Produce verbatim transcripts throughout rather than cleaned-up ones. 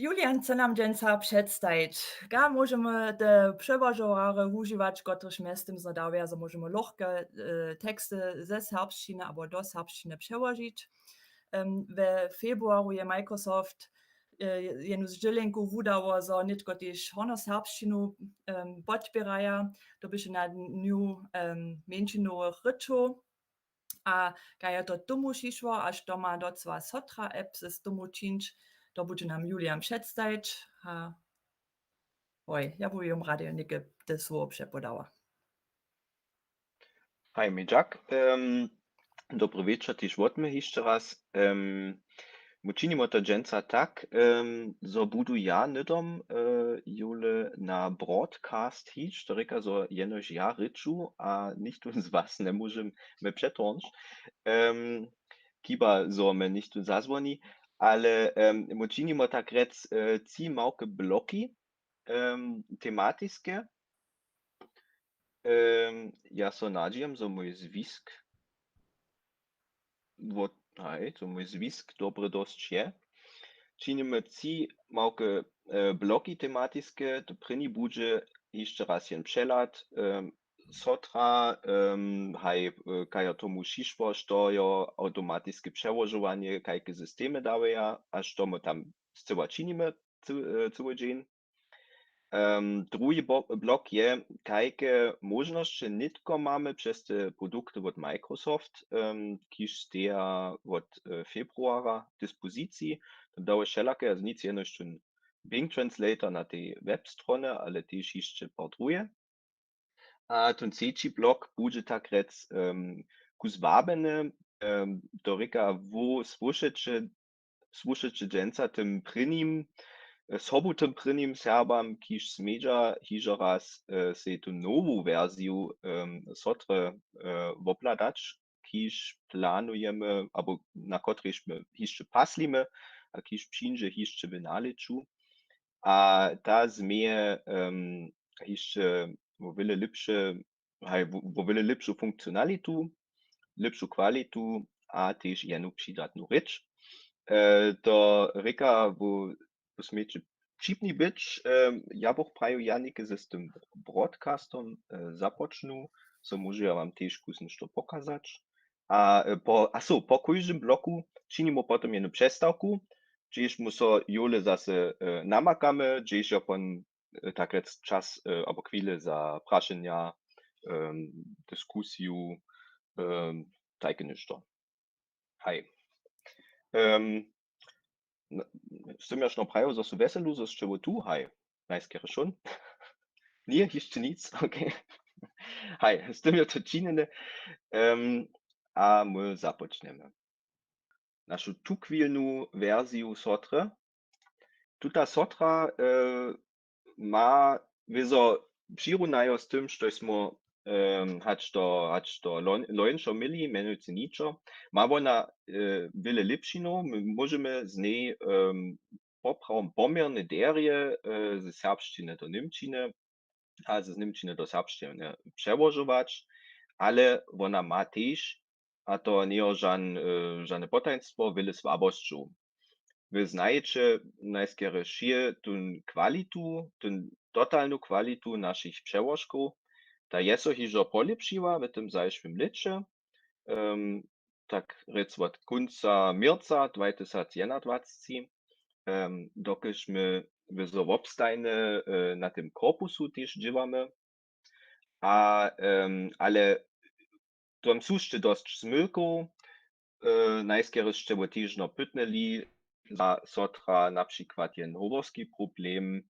Julian chce nam dźensa předstajić, ka móžemy te přełožowarje wužiwać, kotryž mjeztym znadawja, zo móžemy lochke e, teksty ze serbšćiny abo do serbšćiny přełožić. Em, we februaru je Microsoft e, jenu zdźělenku wudało, zo nětko tež hornjoserbšćinu em, podpěraja. To běše na dnju em, mjeńšinowych rěčow. A kaž je to tomu přišło, a što ma docela Sotra app z tomu čińć, to budźe nam Julian předstajić. A hoj, ja bu jom rady něke te słowo přepodała. Haj, Midźak. Em, dobry wječor tež wot mje hišće raz. Em, my činimy to dźensa tak, em, zo budu ja hnydom e, jóle na broadcast hić, to rěka, zo jenož ja rěču a nichtó z was njemóže mje přetornć. Em, chiba, zo mje nichtó zazwoni, ale em, my činimo tak rjec e, tři małke bloki em, tematiske. Em, ja so nadźijam, zo mój zwisk wot, haj, zo mój zwisk dobry dosć je. Činimy tři małke e, bloki tematiske. To prěni budźe hišće raz jen přehlad em, Sotra, em, haj, e, kaž jo tomu přišło, što jo awtomatiske přełožowanje, kajke systemy dawaja a što my tam scyła činimy cy- e, cyły dźeń. Em, druhi bo- blok je, kajke móžnosće nětko mamy přez te produkty wot Microsoft, em, kiž steja wot e, februara k dispoziciji. Tam dały wšelake, a nic jenož tón Bing Translator na tej web strony, ale tež hišće par druhe. A tón třeći blok budźe tak rjec em, kus wabjeny, em, to rěka, wo słušeće, słušeće dźensa tym prěnim, e, sobu tym prěnim Serbam, kiž smědźa hižo raz e, sej tu nowu wersiju em, Sotry e, wobhladać, kiž planujemy, abo na kotrejž my hišće paslimy a kiž přińdźe hišće w nalěću. A ta změje em, hišće wo wjele lěpše, haj, wo wo wjele lěpšu funkcionalitu, lěpšu kwalitu a tež jenu přidatnu rěč. E, to rěka, wo wo směće wćipni być. Em, ja bych prajił, ja něke z tym broadcastom e, započnu, so móžu ja wam tež kus něšto pokazać. A e, po, a so, po kóždym bloku činimy potom jednu přestawku, hdźež mu so jóle zase e, namakamy, hdźež jo pon e, tak rjec čas e, abo chwile za prašenja, em, diskusiju, em, tajke něšto. Haj. Em, n- sym jo šno prajił, zo su wjeselu, zo sće wo tu, haj. Najskerje šón. Nje, hišće nic, okej. Haj, z tym jo to činjene. Em, a my započnjemy našu tuchwilnu wersiju Sotry. Tuta Sotra e, ma wězo přirunajo z tym, štož smo em, hač to, hač to lo- lońšo měli, mjenujcy ničo, ma wona e, wjele lěpšinow. My móžemy z njej em, poprawom poměrne derje e, ze serbšćiny do němčiny a z němčiny do serbšćiny přełožować, ale wona ma tež, a to njejo žan, e, žane potajnstwo, wjele słabosćow. Wy znajeće najskerje wšě tón kwalitu, tón totalnu kwalitu našich přełožkow. Ta je so hižo polěpšiła w tym zašłym lěće, em, tak rjec wot kónca měrca dwatysacjednadwaceći, em, dokelž my wězo wobstajnje e, na tym korpusu tež dźěłamy. A em, ale tam su sće dosć zmylkow, e, najskerje sće wo težno pytnyli, za Sotra na přikład jen howorski problem,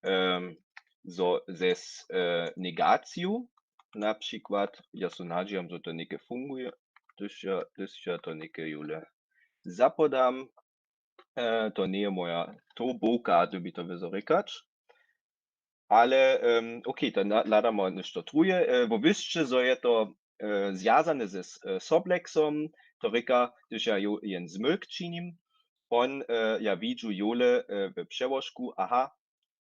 em, zo zes e, negaciju na přikład. Ja so nadźijam, zo to něke funguje, hdyž ja, hdyž ja to něke jóle zapodam. E, to njeje moja tołbowka, dyrbi to wězo rěkać. Ale em, okej, to na- hladamo něšto truje. E, wo wěsće, zo je to e, zwjazane ze s- e, Soblexom, to rěka, hdyž ja jo- jen zmylk činim, on, e, ja widźu jóle e, w přełožku, aha,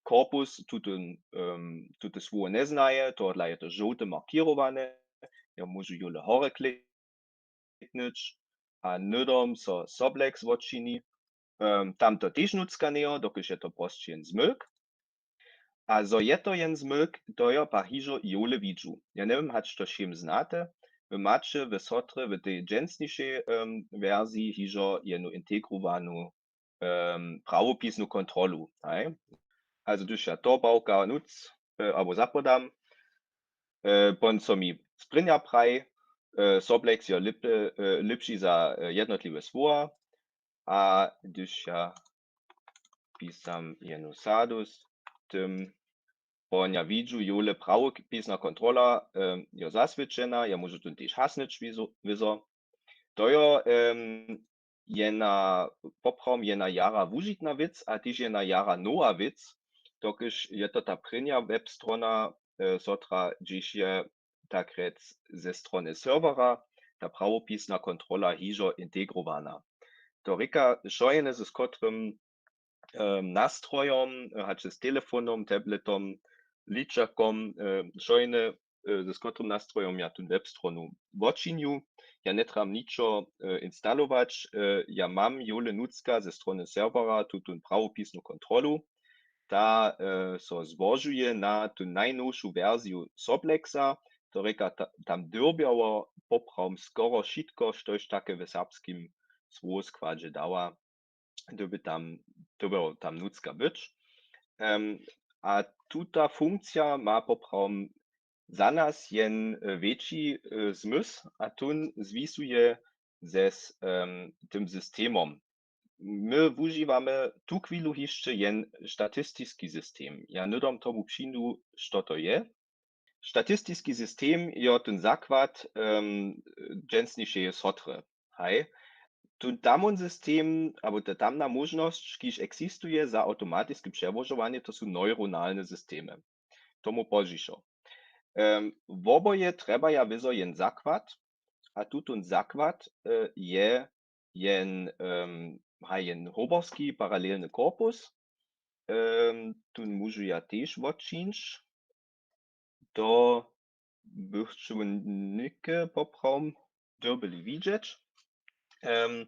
korpus tuto, em, tuto słowo njeznaje, tohodla je to žołte markěrowane, ja móžu jóle horje kliknyć a hnydom so Soblex wotčini. Em, tam to tež nutřka njejo, dokelž je to prosće jen zmylk. A zo je to jen zmylk, to jo pak hižo jowle widźu. Ja njewěm, hač to wšěm znate. Wy maće w Sotre w tej dźensnišej, em, wersiji hižo jednu integrowanu, em, prawopisnu kontrolu. Haj? Also, hdyž ja to bawka nutř, e, abo zapodam, e, pon so mi sprěnja praji, e, Soblex jo lěp-, e, lěpši za, e, jednotliwe słowa. A hdyž ja pisam jednu sadu z tym, pon ja widźu, jowle prawopisna kontrola, em, jo zaswědčena, ja móžu tón tež hasnyć wězo-, wězo. To jo, em, jedna, poprawom jedna jara wužitna wěc a tež jedna jara nowa wěc, dokelž je to ta prěnja webstrona, e, Sotra, hdźež je tak rjec ze strony serwera ta prawopisna kontrola hižo integrowana. To rěka, wšojene z kotrym, em, nastrojom, e, hač z telefonom, tabletom, ličakom, e, wšojene, e, z kotrym nastrojom ja tu webstronu wočinju. Ja njetrjebam ničo, e, instalować. E, ja mam jowle nutřka ze strony serwera tutón prawopisnu kontrolu. Ta, e, so złožuje na tu najnowšu wersiju Soblexa. To rěka, ta-, tam dyrbjało poprawom skoro wšitko, štož take w serbskim słowoskładźe dawa, dyrbi tam, dyrbi tam nutřka być. Em, a tuta funkcija ma poprawom za nas jen, e, wjetši, e, zmysł, a tón zwisuje ze s-, em, tym systemom. My wužiwamy tuchwilu hišće jen statistiski system. Ja hnydom tomu přińdu, što to je. Statistiski system jo tón zakład, em, dźensnišeje Sotry. Haj. Tu tamón system, abo ta tamna móžnosć, kiž eksistuje za awtomatiske přełožowanje, to su neuronalne systemy. Tomu pozdźišo. Em, woboje trjebaja wězo jen zakład, a tutón zakład, e, je jen, em, haj, jen hoberski paralelny korpus. Em, tón móžu ja tež wotčińć. To bychću něke poprawom dyrbyli widźeć. Em,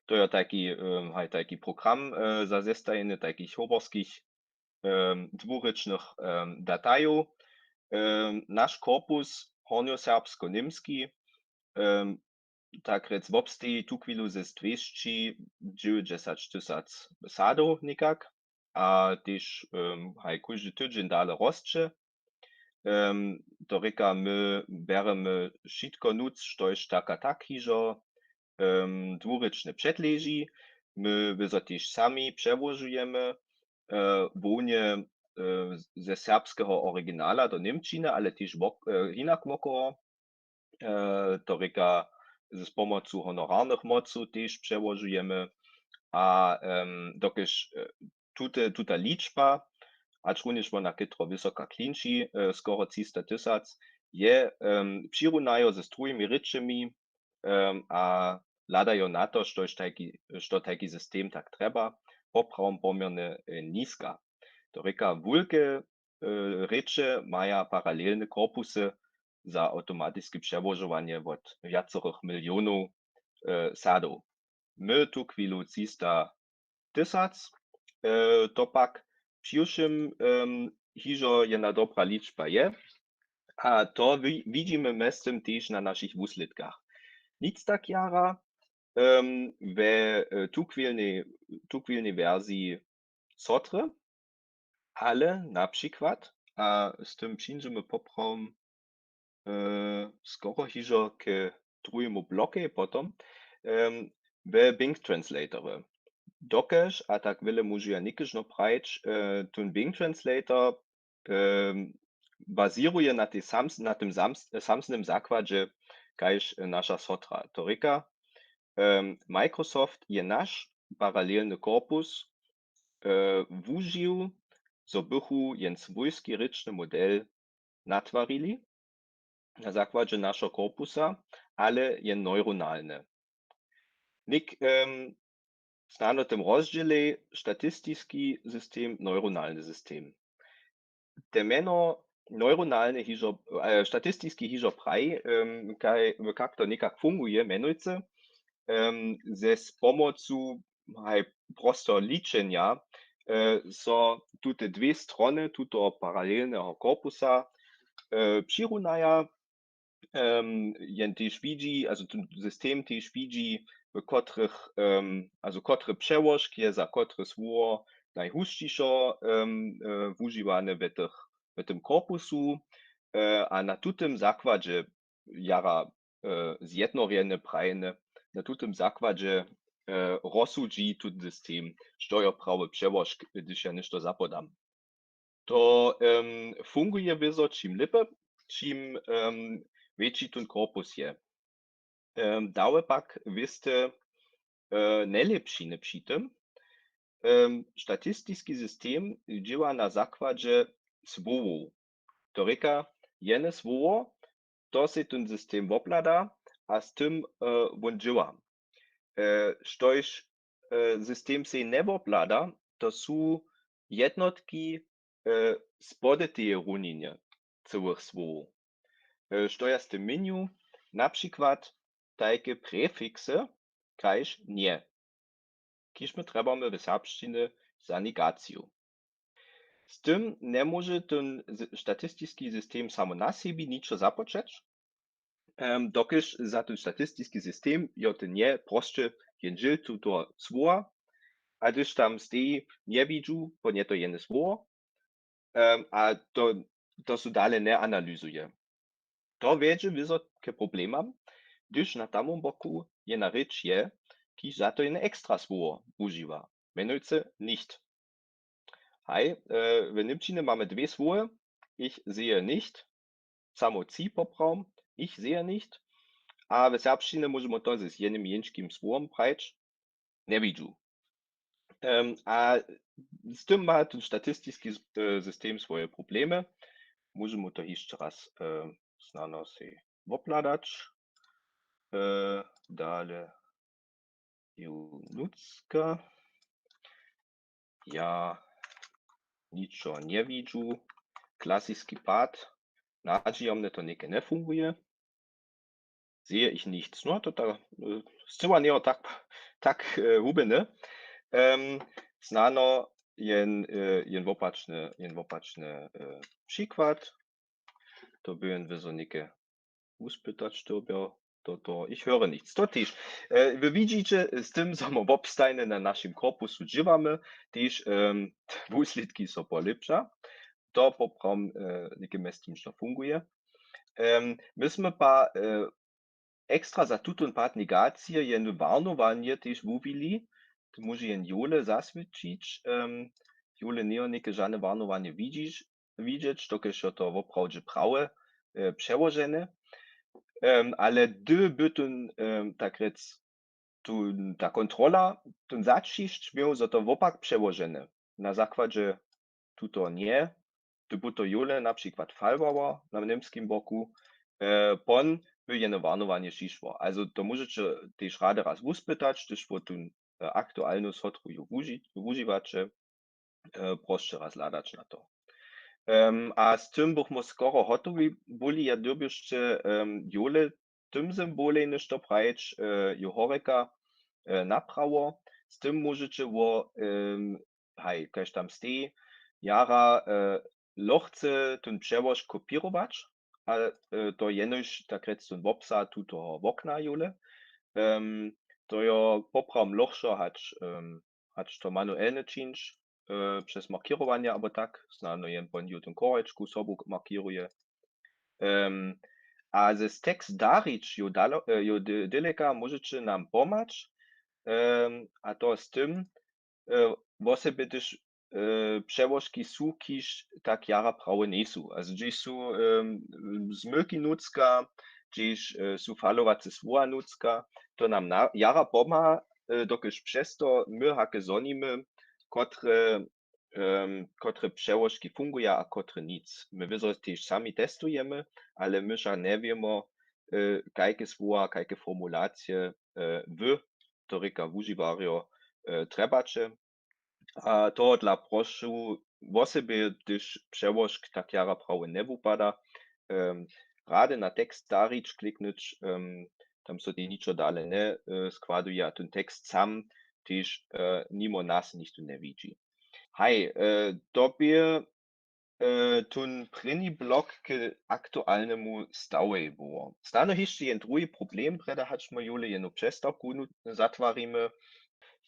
to je tajki, em, haj, tajki program, e, za zestajenje tajkich hoberskich, em, dwurěčnych, em, datajow. Em, naš korpus hornjoserbsko-němski, em, tak rjec wobsteji tuchwilu ze dwěsći dźewjećdźesat tysac sadow někak. A tež, em, haj, kóždy tydźeń dale rosće. Em, to rěka, my bjeremy wšitko nutř, štož tak a tak hižo, em, dwurěčne předleži. My wězo tež sami přełožujemy, e, hłownje, e, ze serbskeho originala do němčiny, ale tež wok-, e, hinak wokoło. E, to rěka, z pomocu honorarnych mocow tež přełožujemy. A, em, dokelž, e, tute, tuta ličba, hačrunjež wona chětro wysoka klinči, e, skoro třista tysac, je, em, přirunajo z druhimi rěčemi, em, a hladajo na to, štož tajki, što tajki system tak trjeba, poprawom poměrnje, e, niska. To rěka, wulke, e, rěče maja paralelne korpusy za awtomatiske přełožowanje wot wjacorych milionow, e, sadow. My tuchwilu třista tysac, e, to pak přiwšěm, em, hižo jedna dobra ličba je. A to wi-, widźimy mjeztym tež na našich wuslědkach. Nic tak jara, em, we, e, tuchwilnej, tuchwilnej wersiji Sotry, ale na přikład, a z tym přińdźemy poprawom, e, skoro hižo k druhemu blokej potom, em, we Bing Translatorje. Dokelž, a tak wjele móžu ja někežno prajić, e, tón Bing Translator, em, bazěruje na tej sams-, na tym sams-, samsnym zakładźe, kaž, e, naša Sotra. To rěka, em, Microsoft je naš paralelny korpus, e, wužił, zo bychu jen swójski rěčny model natwarili na zakładźe našeho korpusa, ale jen neuronalny. Něk, em, snano tym rozdźělej statistiski system, neuronalny system. Te mjeno neuronalny hižo, e, statistiski hižo praji, em, kaj, kak to někak funguje, mjenujcy, em, ze z pomocu, haj, prosto ličenja, e, so tute dwě strony tutoho paralelneho korpusa, e, přirunaja. Em, jen tež widźi, also ten system tež widźi, w kotrych, em, also kotry přełožk je za kotry słowo najhusćišo, em, e, wužiwany w tych, w tym korpusu, e, a na tutym zakładźe jara, e, zjednorjeny, prajeny, na tutym zakładźe, e, rozsudźi tut system, što jo prawy přełožk, hdyž ja něšto zapodam. To, em, funguje wězo, čim lěpje, čim, em, wjetši tón korpus je. Em, dały pak wěste, e, njelěpšiny při tym. Em, statistiski system dźěła na zakładźe słowow. To rěka, jene słowo, to sej tón system wobhlada a z tym, e, wón dźěła. E, štož, e, system sej njewobhlada, to su jednotki, e, spodyteje runinje cyłych słowow. E, što ja z tym měnju? Na přikład tajke prefiksy, kaž nje, kiž my trjebamy w serbšćinje za negaciju. Z tym njemóže ten z-, statistiski system samo na sebi ničo započeć, em, dokelž za ten statistiski system jo ten nje prosće jen dźěl tutoho słowa, a hdyž tam steji, njewidźu po nje to jene słowo, em, a to, to so dale njeanalyzuje. To wjedźe wězo k problemam, hdyž na tamom boku jena rěč je, kiž za to jene ekstra słowo wužiwa, mjenujcy nicht. Haj, e, w němčinje mamy dwě słowy, ich sehe nicht, samo tři poprawom, ich sehe nicht, a w serbšćinje móžemy to z jenym mjeńškim słowom prajić, njewidźu. Em, a z tym ma ten statistiski s-, e, system swoje problemy. Móžemy to hišće raz, e, snano sej wobhladać. E, dale ju nutřka. Ja ničo njewidźu. Klasiski pad. Nadźijomnje to něke njefunguje. Sehe ich nichts. No, to ta, e, scyła njejo tak, tak, e, hubjene. Em, snano jen, e, jen wopačny, jen wopačny, e, přikład. To by jen wězo něke wuspytać dyrbjał. To, to, ich höre nichts. To tež. E, wy widźiće, z tym, zo my wobstajnje na našim korpusu dźěłamy, tež, em, wuslědki so polěpša. To poprawom, e, něke mjez tym što funguje. Em, my smy pa, e, ekstra za tutón pad negacije jeno warnowanje tež wuwili. To móže jen Jole zaswědčić. Em, Jole njejo něke žane warnowanje widźić, widźeć, dokelž jo to woprawdźe prawje, e, přełožene. Em, ale hdy by tón, em, tak rjec, tu, ta kontrola, tón zaćišć měł, zo to wopak přełožene na zakładźe tuto nje, hdy by to Jole na přikład falowała na němskim boku, e, pon by jeno warnowanje přišło. Also to móžeće tež rady raz wuspytać, hdyž wo tón, e, aktualnu sotru ju wuži-, wužiwaće, e, prosće raz hladać na to. Em, a z tym bychmy skoro hotowi byli, ja dyrbju hišće, em, Jole tym symbolej něšto prajić, e, ju horjeka, e, naprawo. Z tym móžeće wo, em, haj, kaž tam steji, jara, e, lochce tón přełožk kopěrować, a, e, to jenož tak rjec tón wobsah tutoho wokna Jole. Em, to jo poprawom lochšo hač, em, hač to manuelnje čińć, e, přez markěrowanja abo tak, snano jen pon ju tón korječku sobu k-, markěruje. Em, a z tekst darić ju dalo-, e, ju d-, daleka móžeće nam pomhać, em, a to z tym, e, wosebje hdyž, e, přełožki su, kiž tak jara prawje njejsu. Also, hdźež su, em, zmylki nutřka, hdźež, e, su falowace słowa nutřka, to nam na-, jara pomha, e, dokelž přez to my hake zhonimy, kotre, em, kotre přełožki funguja a kotre nic. My wězo tež sami testujemy, ale my wšak njewěmy, e, kajke słowa, kajke formulacije, e, wy, to rěka wužiwarjo, e, trjebaće. A tohodla prošu, wosebje hdyž přełožk tak jara prawje njewupada, em, rady na tekst darić kliknyć, em, tam so tej ničo dale nje, e, składuje a ten tekst sam tež e, nimo nas nichtó njewidźi. Haj, e, to bě e, tón prěni blok k aktualnemu stawjej było. Snano hišće jen druhi problem, prjedy hač my Jule jenu přestawku nu- zatwarimy.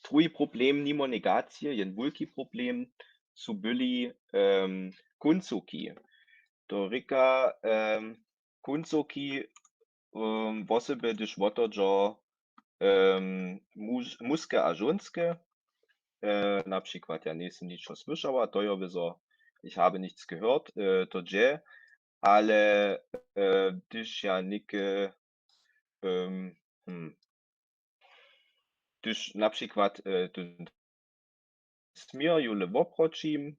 Druhi problem nimo negacije, jen wulki problem, su byli um, kóncołki. To rěka, um, kóncołki um, wosebje hdyž wotodźo um, muž, mužke a žónske. E, na přikład ja njejsym ničo słyšała, to jo wězo, ich habe nichts gehört, e, to dźe, ale e, hdyž ja něke um, hm, hdyž na přikład e, tón směr Jule woproćim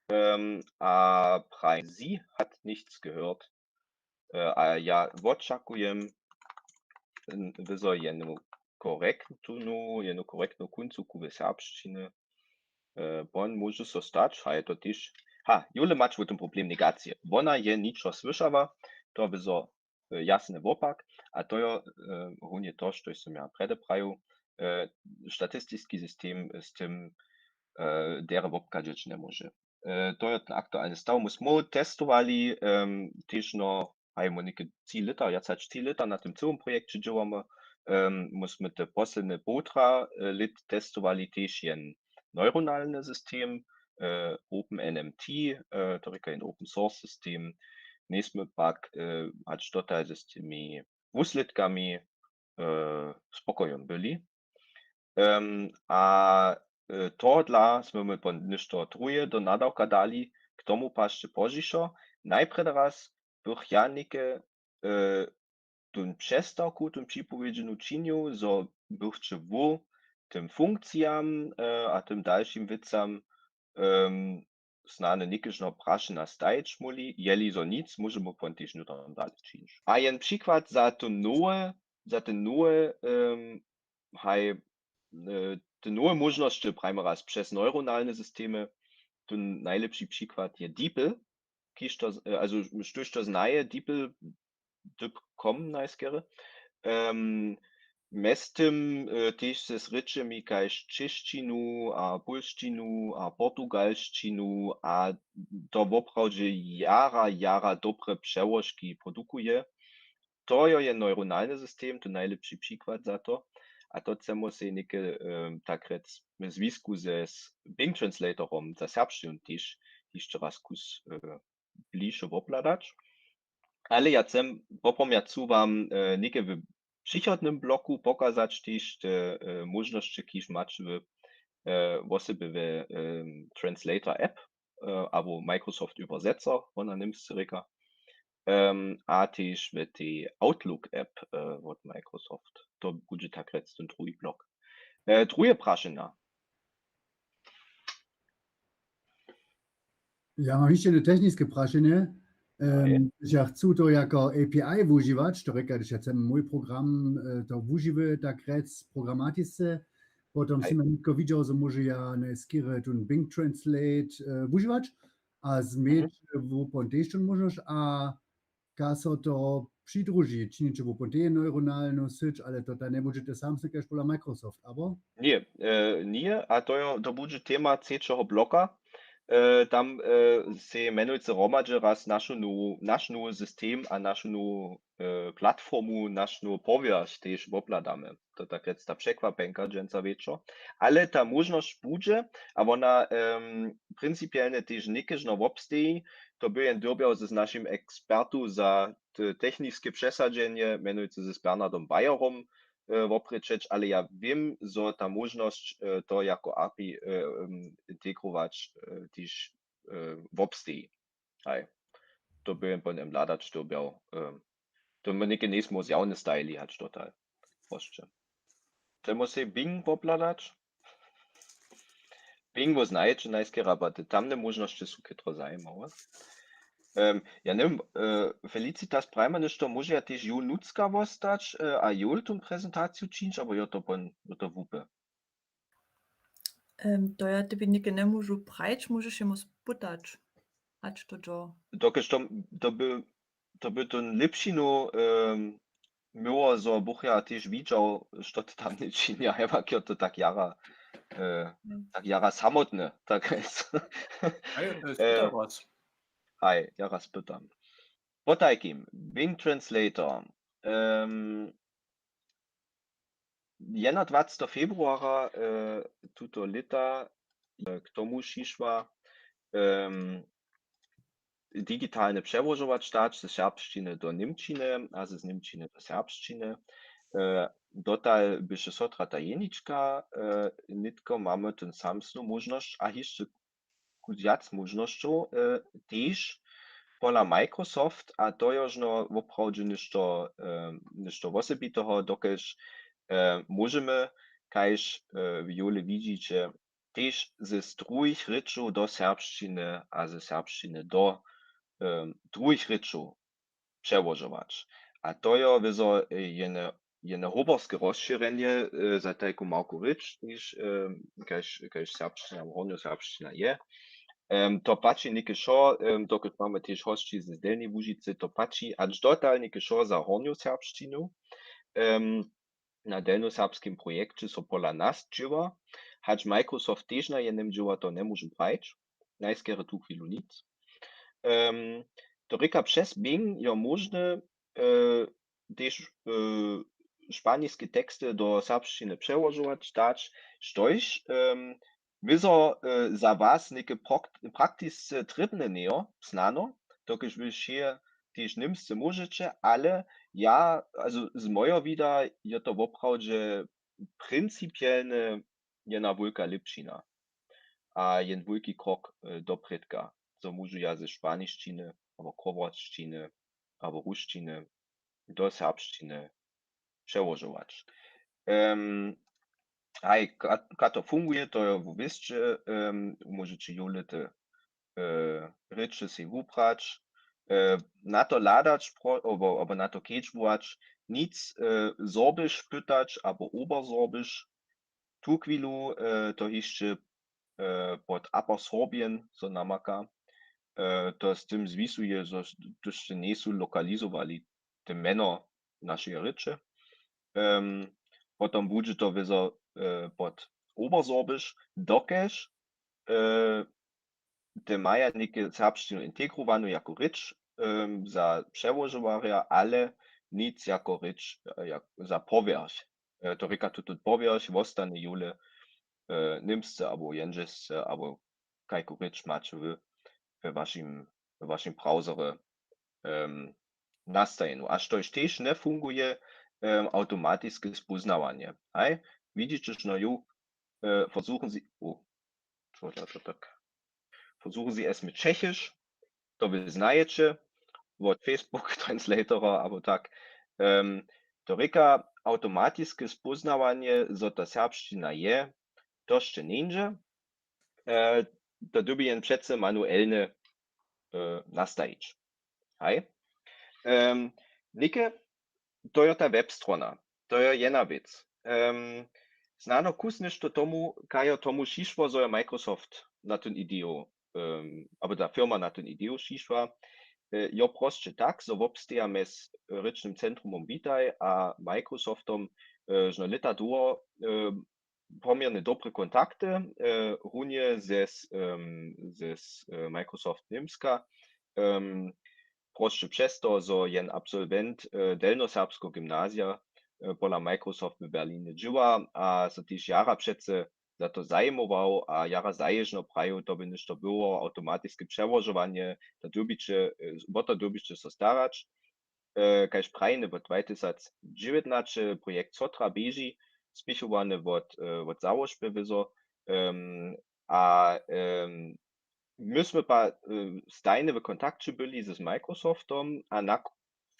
um, a prajim, sie hat nichts gehört. E, a ja wočakujem n- wězo jenu korektnu, jenu korektnu kóncołku w serbšćiny. E, pon móže so stać, ha je to tež. Ha, Jule mač w tym problem negacije. Wona je ničo słyšała, to wězo e, jasny wopak, a to jo e, runje to, što sym ja prjedy prajił, e, statistiski system z tym e, derje wobchadźeć njemóže. E, to jo ten aktualny staw. My smy testowali um, tež no, hajmo něke tři lěta, wjac hač tři lěta na tym cyłym projekće dźěłamy. Um, my smy te posledne połtra e, lět testowali tež jen neuronalny system, e, OpenNMT, e, to rěka jen open source system. Njejsmy pak e, hač dotal z tymi wuslědkami e, spokojom byli. Um, a e, tohodla smy my pon něšto druhe do nadawka dali, k tomu pašće pozdźišo. Najprjedy raz bych ja něke e, tón přestawku, tón připowědźenu činił, zo bych će wó tym funkcijam e, a tym dalšim wěcam um, snano někežno prašenja stajić móhli, jeli zo nic, móžemy pon tež hnydom dale činić. A jen přikład za to nowe, za te nowe um, haj e, te nowe móžnosće, prajmy raz, přez neuronalne systemy, to najlěpši přikład je DeepL, kiž to, e, also štóž to znaje, DeepL, dypkom najskerje. Um, mjez tym e, tež ze rěčemi kaž češćinu a pólšćinu a portugalšćinu a to woprawdźe jara, jara dobre přełožki produkuje. To jo je neuronalny system, to najlěpši přikład za to. A to chcemy sej něke um, tak rjec w zwisku ze s- Bing Translatorom za serbšćinu tež hišće raz kus e, bliže wobhladać. Ale ja chcem, wopomjacu wam e, něke w přichodnym bloku pokazać tež te e, móžnosće, kiž maće w e, wosebje w e, Translator app e, abo Microsoft Übersetzer, wona němsce rěka. Um, a tež w tej Outlook app e, wot Microsoft. To budźe tak rjec ten druhi blok. E, druhe prašenja. Ja mam hišće jedno techniske prašenje. Haj. Em, ja chcu to jako A P I wužiwać, to rěka, hdyž ja chcem mój program e, to wužiwy, tak rjec programatisce, potom Haj. Sym ja nětko widźał, zo móžu ja najskerje tón Bing Translate e, wužiwać a Mhm. Změć wupon tež tón móžnosć a kaž so to přidruži, činiće wupon tež neuronalnu syć, ale to ta njebudźe te samsne kaž pola Microsoft, abo? Ně, e, ně, a to, jo, to budźe tema třećeho bloka. E, tam e, sej mjenujcy hromadźe raz našu nowu, naš nowy system a našu nowu e, platformu, naš nowy powěrch tež wobhladamy. To tak rjec ta překwapjenka dźensa wječor. Ale ta móžnosć budźe a wona em, principielnje tež někežno wobsteji. To by jen dyrbjał z našim ekspertu za te- techniske přesadźenje, mjenujcy z Bernardom Bayerom, e, woprěčeć, ale ja wěm, zo ta móžnosć e, to jako A P I e, em, integrować e, tež e, wobsteji. Haj. To by jen potom hladać dyrbjał. E, to my něke njejsmy zjawne stajili, hač dotal. Prosće. Chcemy sej Bing wobhladać? Bing wo znajeće najskerje, abo te tamne móžnosće su chětro zajimawe. Um, ja njewěm, e, Felicitas prajima něšto, móže ja tež jón nutřka wostać e, a jól tu prezentaciju čińć, abo jo to pon, jo to wupy? Em, to ja tebi něke njemóžu prajić, móžeš jemu spytać, hač to dźo. Dokelž to, to by, to by to lěpšinu um, Miło, zo bych ja tež widźał, što ty tam nječinja, hewak jo to tak jara, e, tak jara samotne, tak. A jo, to je E, super was. Haj, ja raz pytam. Potajkim, Bing Translator. Um, jedynadwaceteho februara e, tuto lěta e, k tomu přišła, um, digitalne přełožować dać ze serbšćiny do němčiny a z němčiny do serbšćiny. E, dotal běše sotra tajenička, e, nětko mamy tón samsnu móžnosć a hišće kutř wjac móžnosćow e, tež pola Microsoft, a to je žno woprawdźe něšto, e, něšto wosebiteho, dokelž e, móžemy, kaž e, w Jule widźiće, tež ze druhich rěčow do serbšćiny a ze serbšćiny do e, druhich rěčow přełožować. A to je wězo e, jene, jene hoberske rozšěrjenje e, za tajku małku rěč, niž e, kaž, kaž serbšćina, hornjoserbšćina je. Um, to pači něke wšo, um, dokelž mamy tež hosći z Delnjeje Łužicy, to pači hač dotal něke wšo za hornjoserbšćinu. Um, na delnjoserbskim projekće so pola nas dźěła, hač Microsoft tež na jenym dźěła, to njemóžu prajić, najskerje tu chwilu nic. Um, to rěka, přez Bing je móžne e, tež e, španiske teksty do serbšćiny přełožować dać, štož um, wězo e, za was něke praktisce trěbne njejo, snano, dokelž wy wšě tež němsce móžeće, ale ja, also z mojeho wida je to woprawdźe principielne jedna wulka lěpšina a jen wulki krok e, doprědka, zo móžu ja ze španišćiny abo chorwaććiny abo rusćiny do serbšćiny přełožować. Um, haj, ka to funguje, to je wěsće, um, móžeće jowlete e, rěče sej wubrać, e, na to hladać abo, abo na to kedźbować, nic e, Sorbisch pytać abo Obersorbisch. Tu chwilu e, to hišće e, pod Upper Sorbien so namaka. E, to z tym zwisuje, zo to sće njejsu lokalizowali te mjeno našeje rěče. Um, potom budźe to wězo e, pod Obersorbisch, dokelž e, te maja něke serbšćinu integrowanu jako rěč um, za přełožowarja, ale nic jako rěč e, jak, za powěrch. E, to rěka, tutón powěrch wostanje jule e, němsce abo jendźelsce abo kajku rěč maće wy we wašim, we wašim browserje um, nastajenu. A štož tež njefunguje, um, awtomatiske spóznawanje. Haj, widźiće, no jo, e, versuchen Sie, oh, co da to tak? Versuchen Sie es mit Tschechisch, to wy znajeće, wot Facebook Translatora abo tak. Um, to rěka, awtomatiske spóznawanje, zo to serbšćina je, to sće njeńdźe. E, to dyrbi jen přeco manuelnje e, nastajić. Haj. Um, něke, to je ta webstrona, to je jedna wěc. Um, snano kus něšto tomu, kaj je tomu přišło, zo je Microsoft na tón ideju, um, abo ta firma na tón ideju přišła, e, jo, prosće tak, zo wobsteja mjez Rěčnym centrumom Witaj a Microsoftom e, žno lěta dłuho e, poměrnje dobre kontakty, e, runje ze, um, ze e, Microsoft Němska. Um, prosće přez to, zo jen absolwent e, delnjoserbskeho gymnazija e, pola Microsoft w Berlinje dźěła a so tež jara přeco za to zajimował a jara zaježno prajił, to by něšto było, awtomatiske přełožowanje, to dyrbiće, e, wo to dyrbiće so starać. E, kaž prajene, wot dwatysacdźewětnaće projekt Sotra běži, spěchowany wot, e, wot załožby wězo. Um, a um, my smy pa e, stajnje w kontakće byli z Microsoftom a na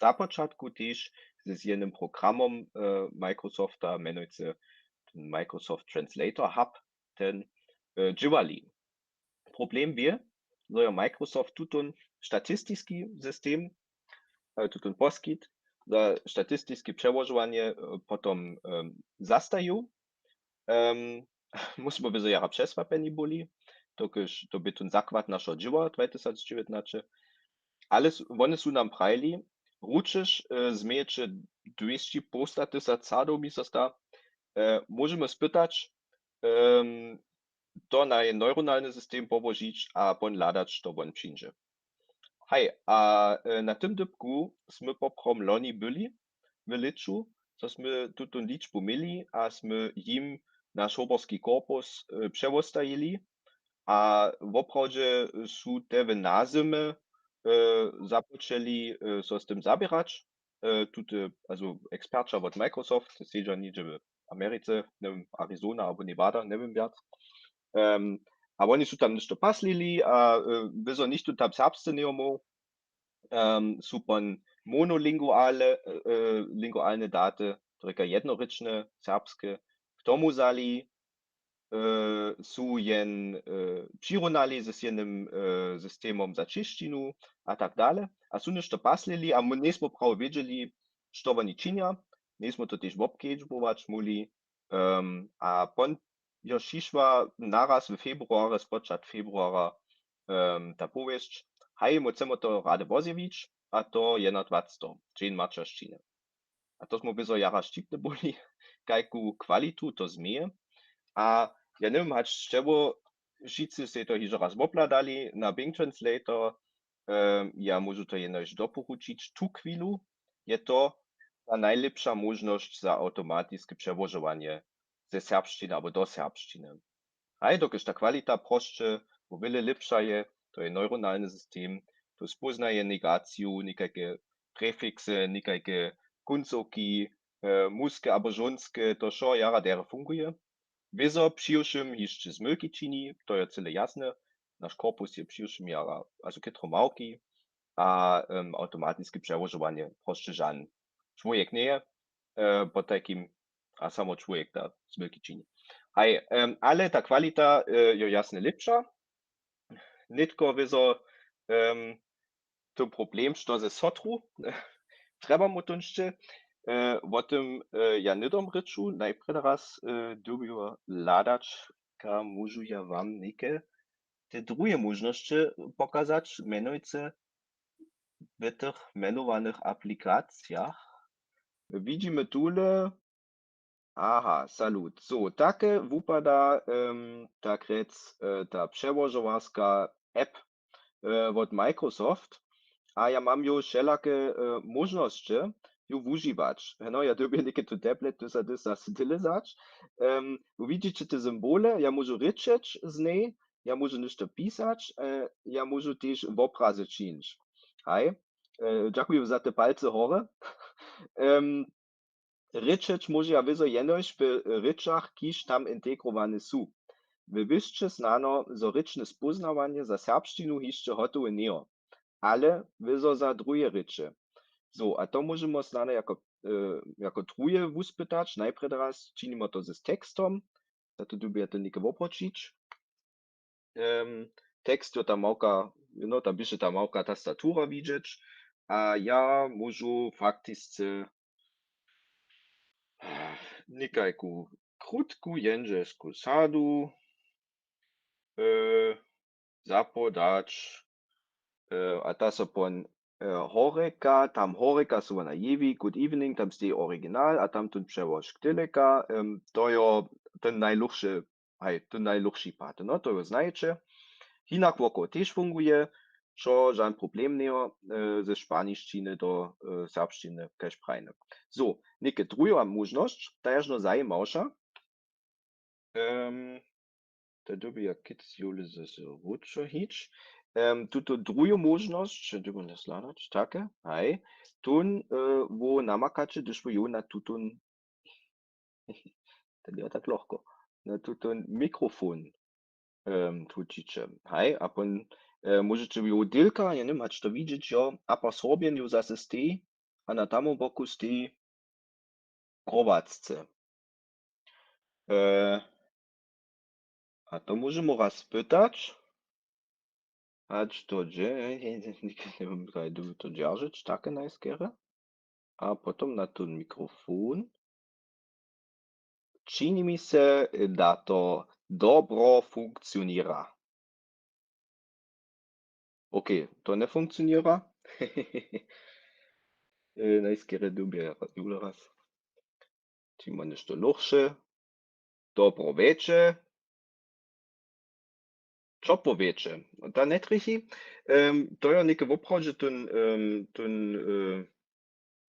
započatku tež z jenym programom e, Microsofta, mjenujcy ten Microsoft Translator Hub, ten e, dźěłali. Problem bě, zo jo Microsoft tutón statistiski system, e, tutón poskitk za statistiske přełožowanje e, potom e, zastajił. Um, my smy wězo jara přesłapjeni byli, dokelž to bě tón zakład našeho dźěła dwatysacdźewětnaće. Ale wone su nam prajili, ručež e, změjeće dwěsći połsta tysac sadow mi so sta, e, móžemy spytać, em, to na jen neuronalny system połožić a pon hladać, što won přińdźe. Haj, a, e, na tym dypku smy poprawom loni byli w lěću, zo smy tutón ličbu měli a smy jim naš hoborski korpus, e, přewostajili. A woprawdźe su te w nazymje, e, započeli, e, so z tym zaběrać. E, tute, also eksperća wot Microsoft, sedźa něhdźe w Americe, njewěm, Arizona abo Nevada, njewěm wjac. Em, a woni su tam něšto paslili a, e, wězo nichtó tam serbsce njejo móhł, em, su pon monolinguale, e, e, lingualne daty, to rěka jednorěčne serbske, k tomu wzali, e, su jen, e, přirunali z jenym, e, systemom za čěšćinu a tak dale. A su něšto paslili a my njejsmy prawo wědźeli, što woni činja. Njejsmy to tež wobkedźbować móhli. Em, a pon jo přišła naraz w februarje, spočatk februara, em, ta powěsć, haj, my chcemy to rady wozjewić, a to jedynadwaceteho, Dźeń maćeršćiny. A to smy wězo jara šćipne byli, kajku kwalitu to změje. A ja njewěm, hač sće wo wšitcy sej to hižo raz wobhladali na Bing Translator, em, ja móžu to jenož doporučić, tu chwilu je to ta najlěpša móžnosć za awtomatiske přełožowanje ze serbšćiny abo do serbšćiny. Haj, dokelž ta kwalita prosće wo wjele lěpša je, to je neuronalny system, to spóznaje negaciju, někajke prefiksy, někajke kóncowki, e, mužske abo žónske, to wšo jara derje funguje. Wězo přiwšěm hišće zmylki čini, to je cyle jasne, naš korpus je přiwšěm jara, also chětro małki, a, em, awtomatiske přełožowanje prosće žan čłowjek njeje, e, potajkim, a samo čłowjek da zmylki čini. Haj, em, ale ta kwalita, e, jo jasne lěpša. Nětko wězo, em, to problem, što ze sotru, trjebamy tónšće, e, wo tym, e, ja hnydom rěču, najprjedy raz, e, dyrbju hladać, ka móžu ja wam něke te druhe móžnosće pokazać, mjenujcy w tych mjenowanych aplikacijach. Widźimy tule, aha, salut. So, take wupada, em, tak rjec, e, ta přełožowarska app, e, wot Microsoft. A ja mam ju wšelake, e, móžnosće ju wužiwać. No, ja dyrbju něke tu tablet, tu za, tu za tyle zać. Em, widźiće te symbole, ja móžu rěčeć z njej, ja móžu něšto pisać, e, ja móžu tež wobrazy čińć. Haj, e, dźakuju za te palcy hore. Em, rěčeć móžu ja wězo jenož w rěčach, kiž tam integrowany su. Wy wěsće snano, zo rěčne spóznawanje za serbšćinu hišće hotowe njejo, ale wězo za druhe rěče. So, a to móžemy snano jako, e, jako druhe wuspytać. Najprjedy raz činimy to z tekstom. Za to dyrbju ja to něke wobroćić. Em, tekst jo ta małka, no, tam běše ta małka tastatura widźeć. A ja móžu faktisce, eh, někajku krótku jendźelsku sadu, e, zapodać, e, a ta so pon, e, horjeka, tam horjeka so wona jewi, good evening, tam steji original, a tam tón přełožk tyleka, em, to jo ten najluchše, haj, ten najluchši pad, no, to jo znajeće. Hinak wokoło tež funguje, wšo žan problem njejo, e, ze španišćiny do, e, serbšćiny, kaž prajny. So, něke druha móžnosć, ta je žno zajimawša. Em, to dyrbi ja kic jule z, z ručo hić. Em, tuto druhu móžnosć, dyrbi nas hladać, take, haj. Tón, e, wo namakaće, hdyž wo jo na tutón, to je tak lochko, na tutón mikrofon, em, tłučiće. Haj, a pon, e, móžeće jo dylka, ja njewěm, hač to widźeć, jo, a po Sorbjen jo zase steji, a na tamom boku steji Grobacce. E, a to móžemy raz spytać. Hač to dźe, hej, hej, hej, njewěm, kaj dyrbi to dźeržeć, take najskerje. A potom na tón mikrofon. Čini mi se, da to dobro funkcioněra. Okej, to njefunkcioněra. E, najskerje dyrbja jule raz. Či ma něšto lóchše. Dobro wječe. Ćopło wječe. Ta njetrjechi, em, to jo něke woprawdźe tón, em, tón, e,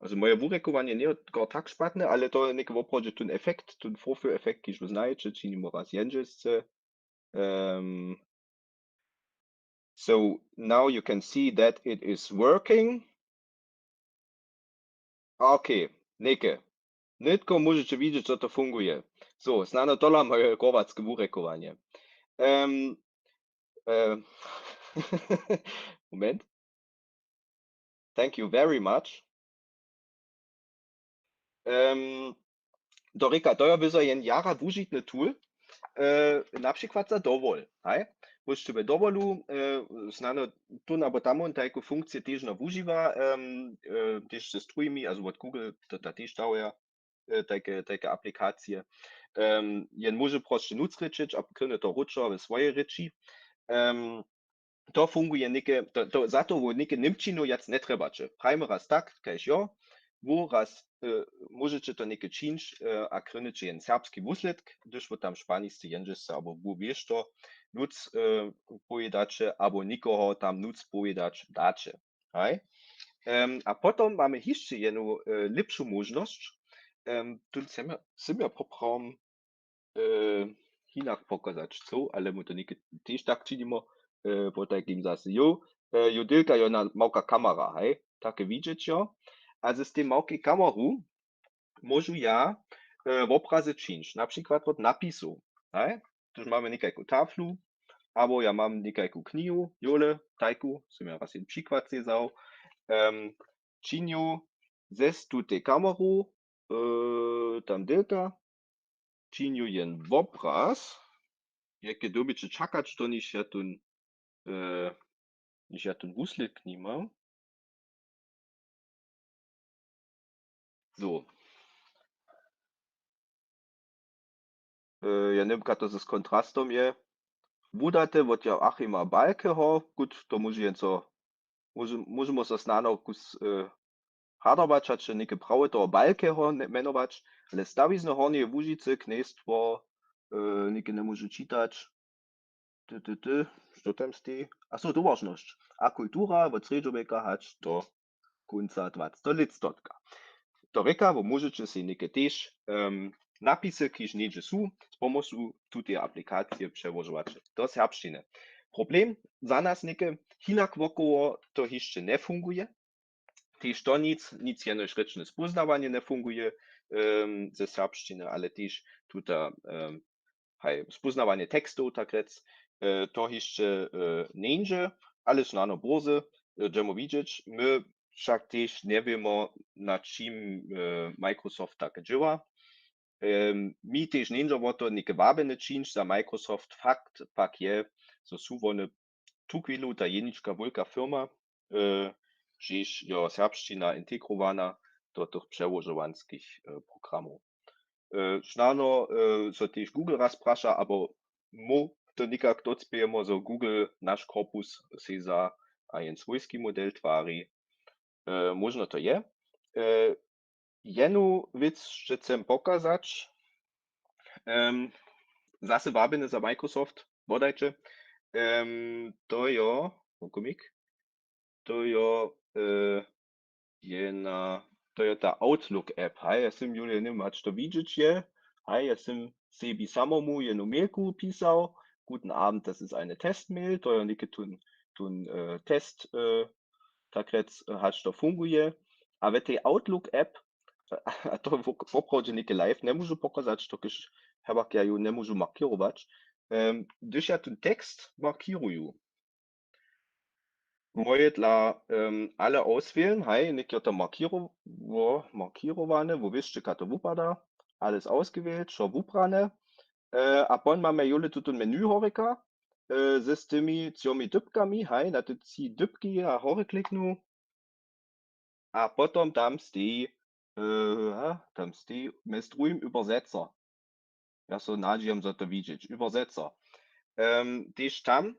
also moje wurěkowanje njeje kor tak špatne, ale to jo něke woprawdźe tón efekt, tón Vorführeffekt, kiž wy znajeće, činimy raz jendźelsce. Em, so now you can see that it is working. Okay, něke. Nětko móžeće widźeć, zo to funguje. So, snano tola moje chorwatske wurěkowanje. Em, e, Moment. Thank you very much. Em, to rěka, to jo wězo jen jara wužitny tool, e, na přikład za dowol, haj? Bóš ty w dowolu, e, snano tón abo tamón tajku funkciju tež no wužiwa, em, e, tež z druhimi, also wot Google, to, to tež dawja, e, tajke, tajke aplikacije. Em, jen móže prosće nutř rěčeć a krjeny to wróćo we swojej rěči. Em, to funguje něke, to, to, za to wój něke němčinu wjac njetrjebaće. Prajimy raz tak, kaž jo, wój raz, e, móžeće to něke čińć, e, a krjnyće jen serbski wuslědk, hdyž wój tam španisce, jendźelske abo wój wěšto, nutř, e, powědaće, abo někoho tam nutř powědać daće. Haj? Em, a potom mamy hišće jednu, e, lěpšu móžnosć. Em, tu sym ja, sym ja poprawom, e, hinak pokazać chcał, ale my to něke tež tak činimy, e, potajkim zase. Jo, e, jo, delka jo na małka kamera, haj? Take widźeć jo. A z tej małkej kameru móžu ja, e, wobrazy čińć, na přikład wot napisow, haj? Tuž mamy někajku taflu, abo ja mam někajku knihu, jole, tajku, sym ja raz jeden přikład sej wzał, em, činju zes tutej kameru, e, tam delta, činju jen wobraz, jake dyrbjeće čakać, to niž ja tón, e, niž ja tón wuslědk nimam. So. E, ja němka to z kontrastom je. Wudate wot Joachima Balkeho, gut, to móže jen so, móže, móžemo so snano kus, e, hadować, hač je něke prawo toho Balkeho ne-, mjenować, ale stawizny Hornjeje Łužicy, knjejstwo, e, něke njemóžu čitać. Ty, ty, ty, što tam steji? A so towaršnosć a kultura wot srjedźowjeka hač do kónca dwacetego lětstotka. To rěka, wo móžeće sej něke tež, em, napisy, kiž něhdźe su, z pomocu tuteje aplikacije přełožować do serbšćiny. Problem za nas něke, hinak wokoło to hišće njefunguje. Tež to nic, nic jenož rěčne spóznawanje njefunguje, em, ze serbšćiny, ale tež tuta, em, haj, spóznawanje tekstow, tak rjec, e, to hišće, e, njeńdźe, ale snano bórze, e, dźemo widźeć. My wšak tež njewěmo, na čim, e, Microsoft tak dźěła. Em, mi tež njeńdźe wo to, něke wabjene čińć za Microsoft. Fakt pak je, zo su wone tuchwilu ta jenička wulka firma, e, hdźež jo serbšćina integrowana do tych přełožowanskich, e, programow. E, snano, e, so tež Google raz praša, abo móhł to někak docpějemo, zo Google naš korpus sej wza a jen swójski model twari. E, móžno to je. E, jednu wěc sće chcem pokazać. Em, zase wabjene za Microsoft, bodajće. Em, to jo, wokomik. To jo, e, jedna, to jo ta Outlook app. Haj, ja sym, Julia, něma, hač to widźeć je. Haj, ja sym sebi samomu jednu mailku pisał. Guten Abend, das ist eine Testmail. To jo něke tón, tón, e, test, e, tak rjec, e, hač to funguje. A w tej Outlook app, a to wo-, woprawdźe něke live njemóžu pokazać, to kež hebak ja ju njemóžu markirować. Em, hdyž ja tón tekst markiruju, moje dla, em, alle auswählen, haj, něk jo to markiro-, wo-, markirowane, wo wěsće, jak to wupada, alles ausgewählt, wšo wubrane. E, a pon mamy jule tutón menu horjeka, e, z tymi třomi dypkami, haj, na te tři dypki ja horje kliknu. A potom tam steji, e, ha, tam steji mjez druhim Übersetzer. Ja so nadźijam, zo to widźeć. Übersetzer. Em, tež tam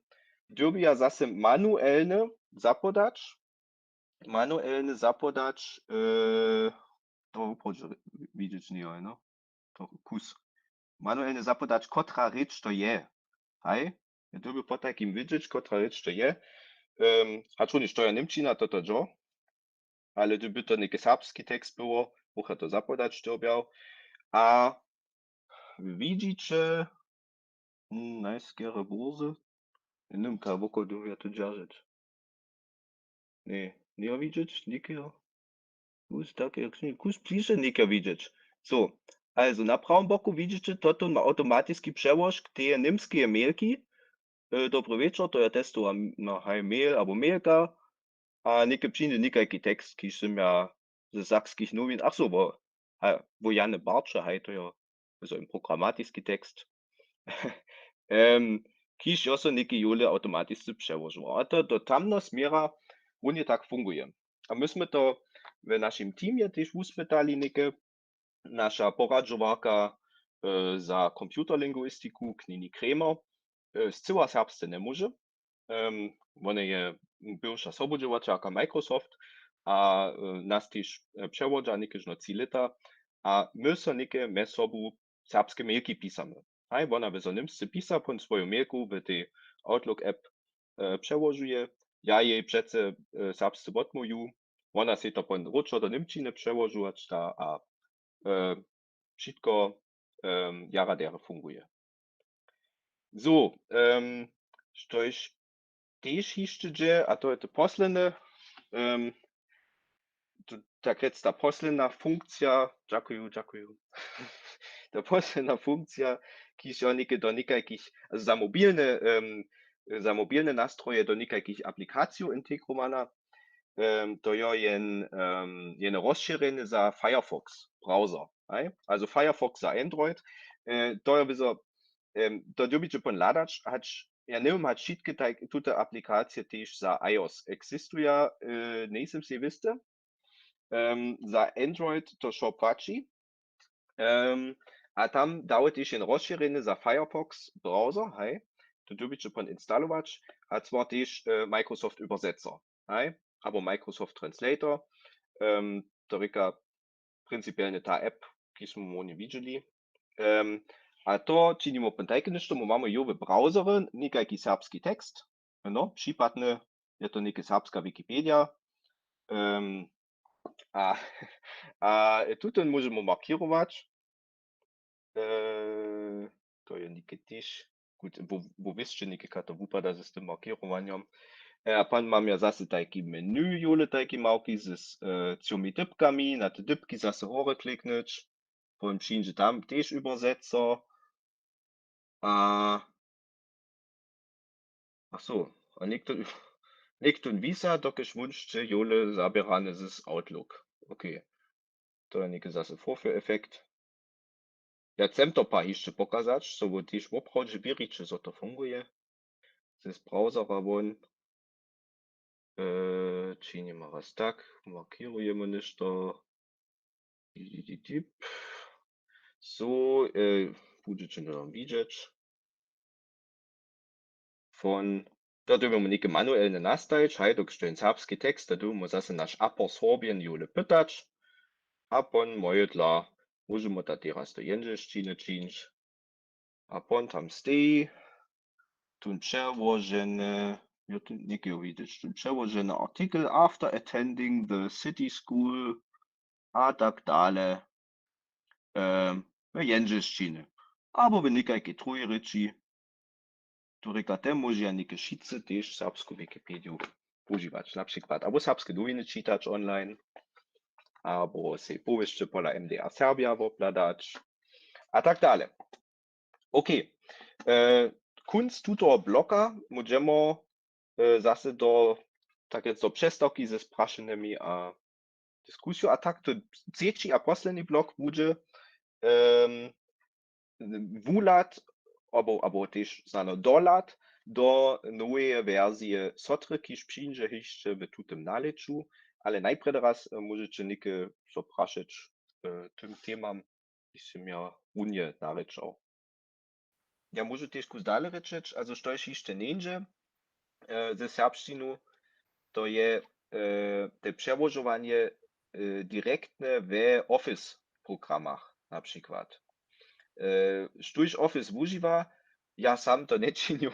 dyrbju ja zase manuelnje zapodać, Manuelne zapodać, e, to wuprawdźe widźeć njeje, no. To kus. Manuelne zapodać, kotra rěč to je. Haj? Je to by potajkim widźeć, kotra rěč to je. Um, hač runjež to je Němčina, to to dźo. Ale gdyby to něke serbski tekst było, móhł ja to zapodać, dyrbjał. A widźiće, hm, najskerje burze. Němka, woko dyrbi ja to dźeržeć. Ně, njejo widźeć, nikeho. Kus, tak, jak smy, kus bliže nikeho widźeć. So, also na prawym boku widźiće, to to ma automatiski přełožk teje němskeje mailki. E, dobry wječor, to je testowa, no, haj, mail abo mailka. A něke přińdźe někajki tekst, kiž sym ja ze sakskich nowin, ach so, wo, haj, wo Jane Barće, haj, to jo, so ein programatiski tekst. Em, kiž jo so něke jule automatisce přełožował. A to do tamno směra runje tak funguje. A my smy to w našim teamje tež wuspytali něke, naša poradźowarka, e, za computerlinguistiku, Knini Kremer, e, scyła serbsce njemóže. Em, wona je bywša sobudźěłaćerka Microsoft a, e, nas tež, e, přewodźa někežno tři lěta. A my so něke mjez sobu serbske mailki pisamy. Haj, wona by so němsce pisa, pón swoju mailku w tej Outlook app, e, přełožuje. Ja jej přece, e, serbsce wotmołwju. Wona sej to pón wróćo do němčiny přełožować da a, e, wšitko, em, jara derje funguje. So, em, štož tež hišće dźe, a to je to posledne, em, to, tak rjec, ta posledna funkcija, dźakuju, dźakuju, ta posledna funkcija, kiž jo něke do někajkich, za mobilne, em, za mobilne nastroje do někajkich aplikacijow integrowana, em, to jo jen, em, jeno rozšěrjenje za Firefox browser, haj? Also Firefox za Android, e, to jo wězo, em, to dyrbiće pón hladać, hač, ja njewěm, hač wšitke taj, tute aplikacije tež za iOS existuja, e, njejsym sej wěsty. Em, za Android to wšo płaći. Em, a tam dały tež jen rozšěrjenje za Firefox browser, haj, to dyrbiće pón instalować, a zwar tež, e, Microsoft Übersetzer, haj, abo Microsoft Translator, em, to rěka principielnje ta app, kiž smy móhli widźeli. Em, a to činimy pón tajke něšto, my mamy jo w browserje někajki serbski tekst, no, připadnje je to něke serbska Wikipedija, em, a, a tutón móžemy markirować. E, to je něke tež, gut, wo, wo wěsće něke, jak to wupada z tym markirowanjom. E, a pón mam ja zase tajki menu, jule tajki małki z, e, třomi dypkami, na te dypki zase hore kliknyć, pón přińdźe tam tež Übersetzer. A, ach so, a něchtó, něchtón wisa, dokelž wón sće jule zaběrany z Outlook. Okay. To je něke zase Vorführeffekt. Ja chcem to pak hišće pokazać, so wo tež woprawdźe wěriće, zo to funguje. Z browsera won. E, činimy raz tak, markěrujemy něšto. Di, di, di, di. So, e, budźeće nam widźeć. Won, to dyrbimy něke manuelne nastajić, haj, dokelž to je serbski tekst, to dyrbimy zase naš apor Sorbjen jule pytać. A pón moje dla, móžemy to teraz do jendźelšćiny čińć. A pón tam steji, tón přełoženy, jo, tu někeho widźeć, tón přełoženy artikel after attending the city school a tak dale, em, w jendźelšćiny. Abo w někajkej druhej rěči. Tu rěka, te móžeja něke wšitcy tež serbsku Wikipediju wužiwać, na přikład, abo serbske nowiny čitać online, abo sej powěsće pola M D R Serbia wobhladać a tak dale. Okay. E, kónc tutoho bloka móžemy, e, zase do, tak rjec, do přestawki ze sprašenjemi a diskusiju. A tak to třeći a posledni blok budźe, em, wuhlad, abo, abo tež snano dohlad do noweje wersije Sotry, kiž přińdźe hišće w tutym nalěću, ale najprjedy raz, e, móžeće něke so prašeć, e, tym temam, kiž sym ja runje narěčał. Ja móžu tež kus dale rěčeć, also štož hišće njeńdźe, e, ze serbšćinu, to je, e, te přełožowanje, e, direktne we Office programach na přikład. E, štóž Office wužiwa, ja sam to nječinju,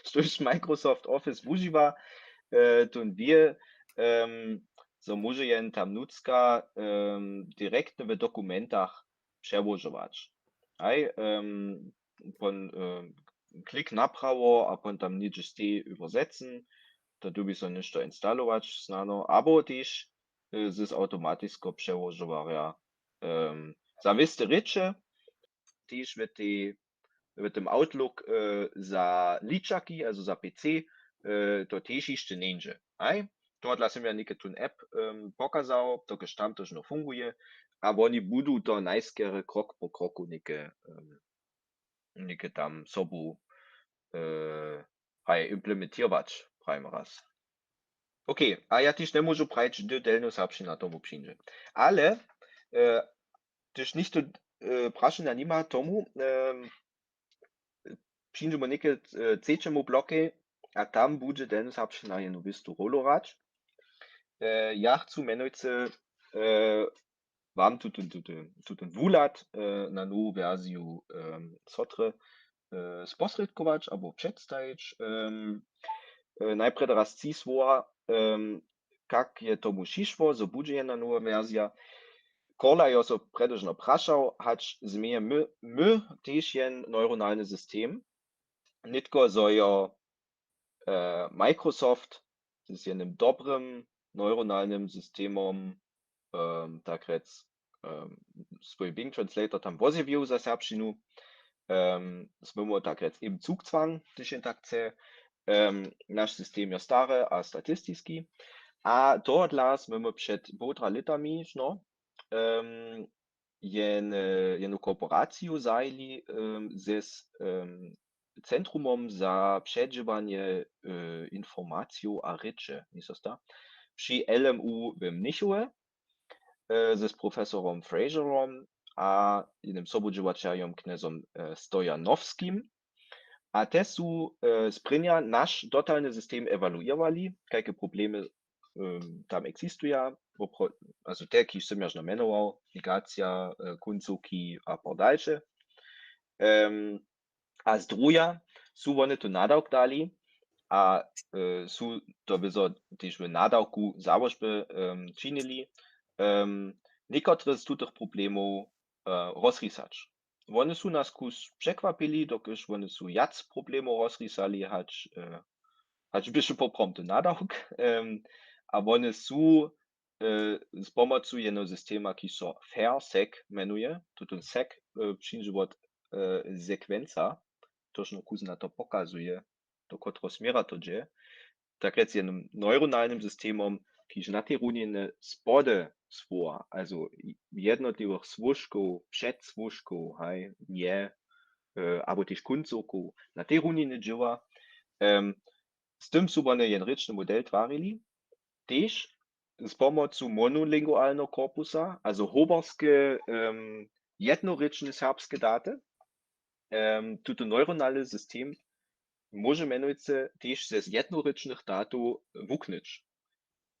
štóž Microsoft Office wužiwa, e, tón wě, em, zo móže jen tam nutřka, em, direktne w dokumentach přełožować. Haj, em, pon, em, klik naprawo a pon tam něhdźe stej übersetzen, to dyrbi so něšto instalować snano, abo tež, e, z awtomatisko přełožowarja, em, za wěste rěče, tež w tej, w tym Outlook, e, za ličaki, also za P C, e, to tež hišće njeńdźe. Haj? Tohodla sym ja něke tón app, em, pokazał, dokelž tam to žno funguje, a woni budu to najskerje krok po kroku něke, em, něke tam sobu, e, haj, implementować, prajimy raz. Okej, a ja tež njemóžu prajić, hdy delnjoserbšćina tomu přińdźe. Ale, e, hdyž nichtó, e, prašenja nima tomu, em, přińdźemy něke, e, třećemu blokej a tam budźe delnjoserbšćina jenu wěstu rolu hrać. E, ja chcu mjenujcy, e, wam tutón, tutón, tutón wuhlad, e, na nowu wersiju, em, Sotry, e, sposrědkować abo předstajić. Em, e, najprjedy raz tři słowa, em, kak je tomu přišło, zo budźe jedna nowa wersija. Korla jo so předewšěm prašał, hač změje my, my tež jen neuronalny system, nětko zo jo, e, Microsoft z jednym dobrym neuronalnym systemom, em, tak rjec, em, swój Bing Translator tam wozjewił za serbšćinu. Em, smy mu tak rjec im Zugzwang, hdyž jen tak chce. Em, naš system je stary a statistiski. A tohodla smy mu před połtra lětami, no, em, jen, e, jednu kooperaciju zajili, em, z, em, Centrumom za předźěłanje, e, informacijow a rěče, njejsym sta, při L M U w Mnichowje, e, z profesorom Fraserom a jednym sobudźěłaćerjom knjezom, e, Stojanowskim. A te su, e, sprěnja naš dotalny system ewaluěrowali, kajke problemy, em, tam existuja, wopro-, also te, kiž sym ja žno mjenował, negacija, e, kóncowki a pol dalše. Em, a z druha su wone tu nadawk dali a, e, su to wězo tež w nadawku załožby, em, činili, em, někotre z tutych problemow, e, rozrisać. Wone su nas kus překwapili, dokelž wone su wjac problemow rozrisali, hač, e, hač běše poprawom ten nadawk. Em, a wone su, e, z pomocu jedneho systema, kiž so FairSeq mjenuje, tutón seq, e, přińdźe wot, e, sekwenca, tož no kus na to pokazuje, do kotreho směra to dźe, tak rjec jednym neuronalnym systemom, kiž na tej runiny spody słowa, also jednotliwych słóžkow, předsłóžkow, haj, nje, e, abo tež kóncowkow, na tej runiny dźěła. Em, z tym su wone jen rěčny model twarili, tež z pomocu monolingualneho korpusa, also hoberske, em, jednorěčne serbske daty, em, tuto neuronalny system móže mjenujcy tež ze jednorěčnych datow wuknyć.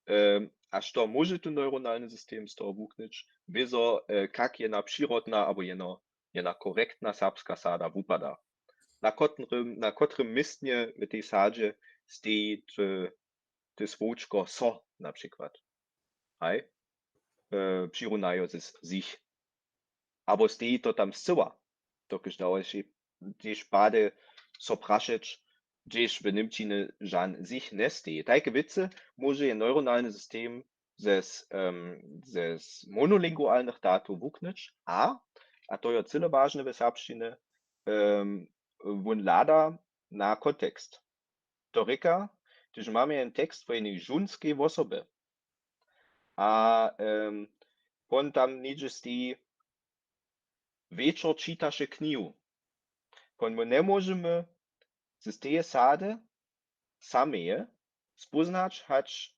Em, a što móže tu neuronalny system z toho wuknyć? Wězo, e, kak jedna přirodna abo jedna, jedna korektna serbska sada wupada. Na kotrym, na kotrym městnje w tej sadźe steji te, te słowčko so na přikład. Haj? E, přirunajo z, z jich. Abo steji to tam scyła. Dokelž dawaš tež pady so prašeć, hdźež w Němčiny žan z jich njesteji. Tajke wěcy móže je neuronalny system ze, em, ze monolingualnych datow wuknyć a, a to je cyle wažne w serbšćiny, em, wón hlada na kontekst. To rěka, hdyž mamy jen tekst wo jenej žónskej wosobje a, em, wón tam něhdźe steji, wječor čitaše knihu. Pon my njemóžemy z teje sady sameje spóznać, hač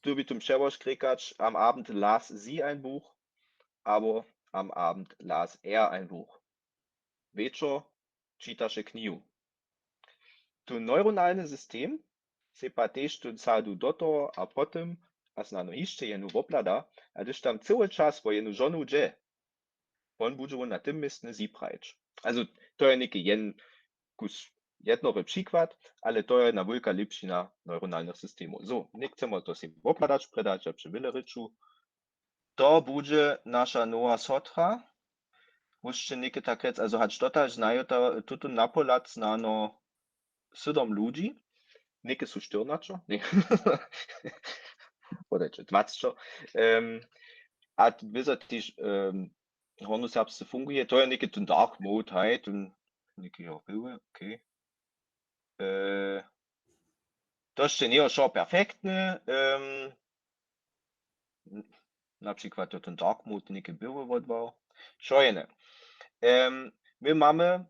dyrbi tón přełožk rěkać: „Am Abend las sie ein Buch“, abo „Am Abend las er ein Buch“. Wječor čitaše knihu. Tón neuronalny system sepa tež tón sadu do toho a potom a snano hišće jenu wobhlada, a hdyž tam cyły čas wo jenu žonu dźe, won budźe wón na tym městnje ziprajić. Also to je něki jen kus jednory přikład, ale to je na wulka lěpšina neuronalnych systemow. So, njechcemo to sej wobhladać, předać a při wjele rěču. To budźe naša nowa sotra. Móžeće něke tak rjec, also hač dotal znaju to, tutón napohlad znano sydom ludźi, něke su štyrnaćo, ně, podajće, dwacćo. Um, a wězo tež um, hornjoserbsce funguje, to je něke ten dark mode, haj, ten něke jo, były, okay. E, to sće njeje wšo perfektne, um, na přikład jo ten dark mode něke były wodwał. Wšo jene. Um, my mamy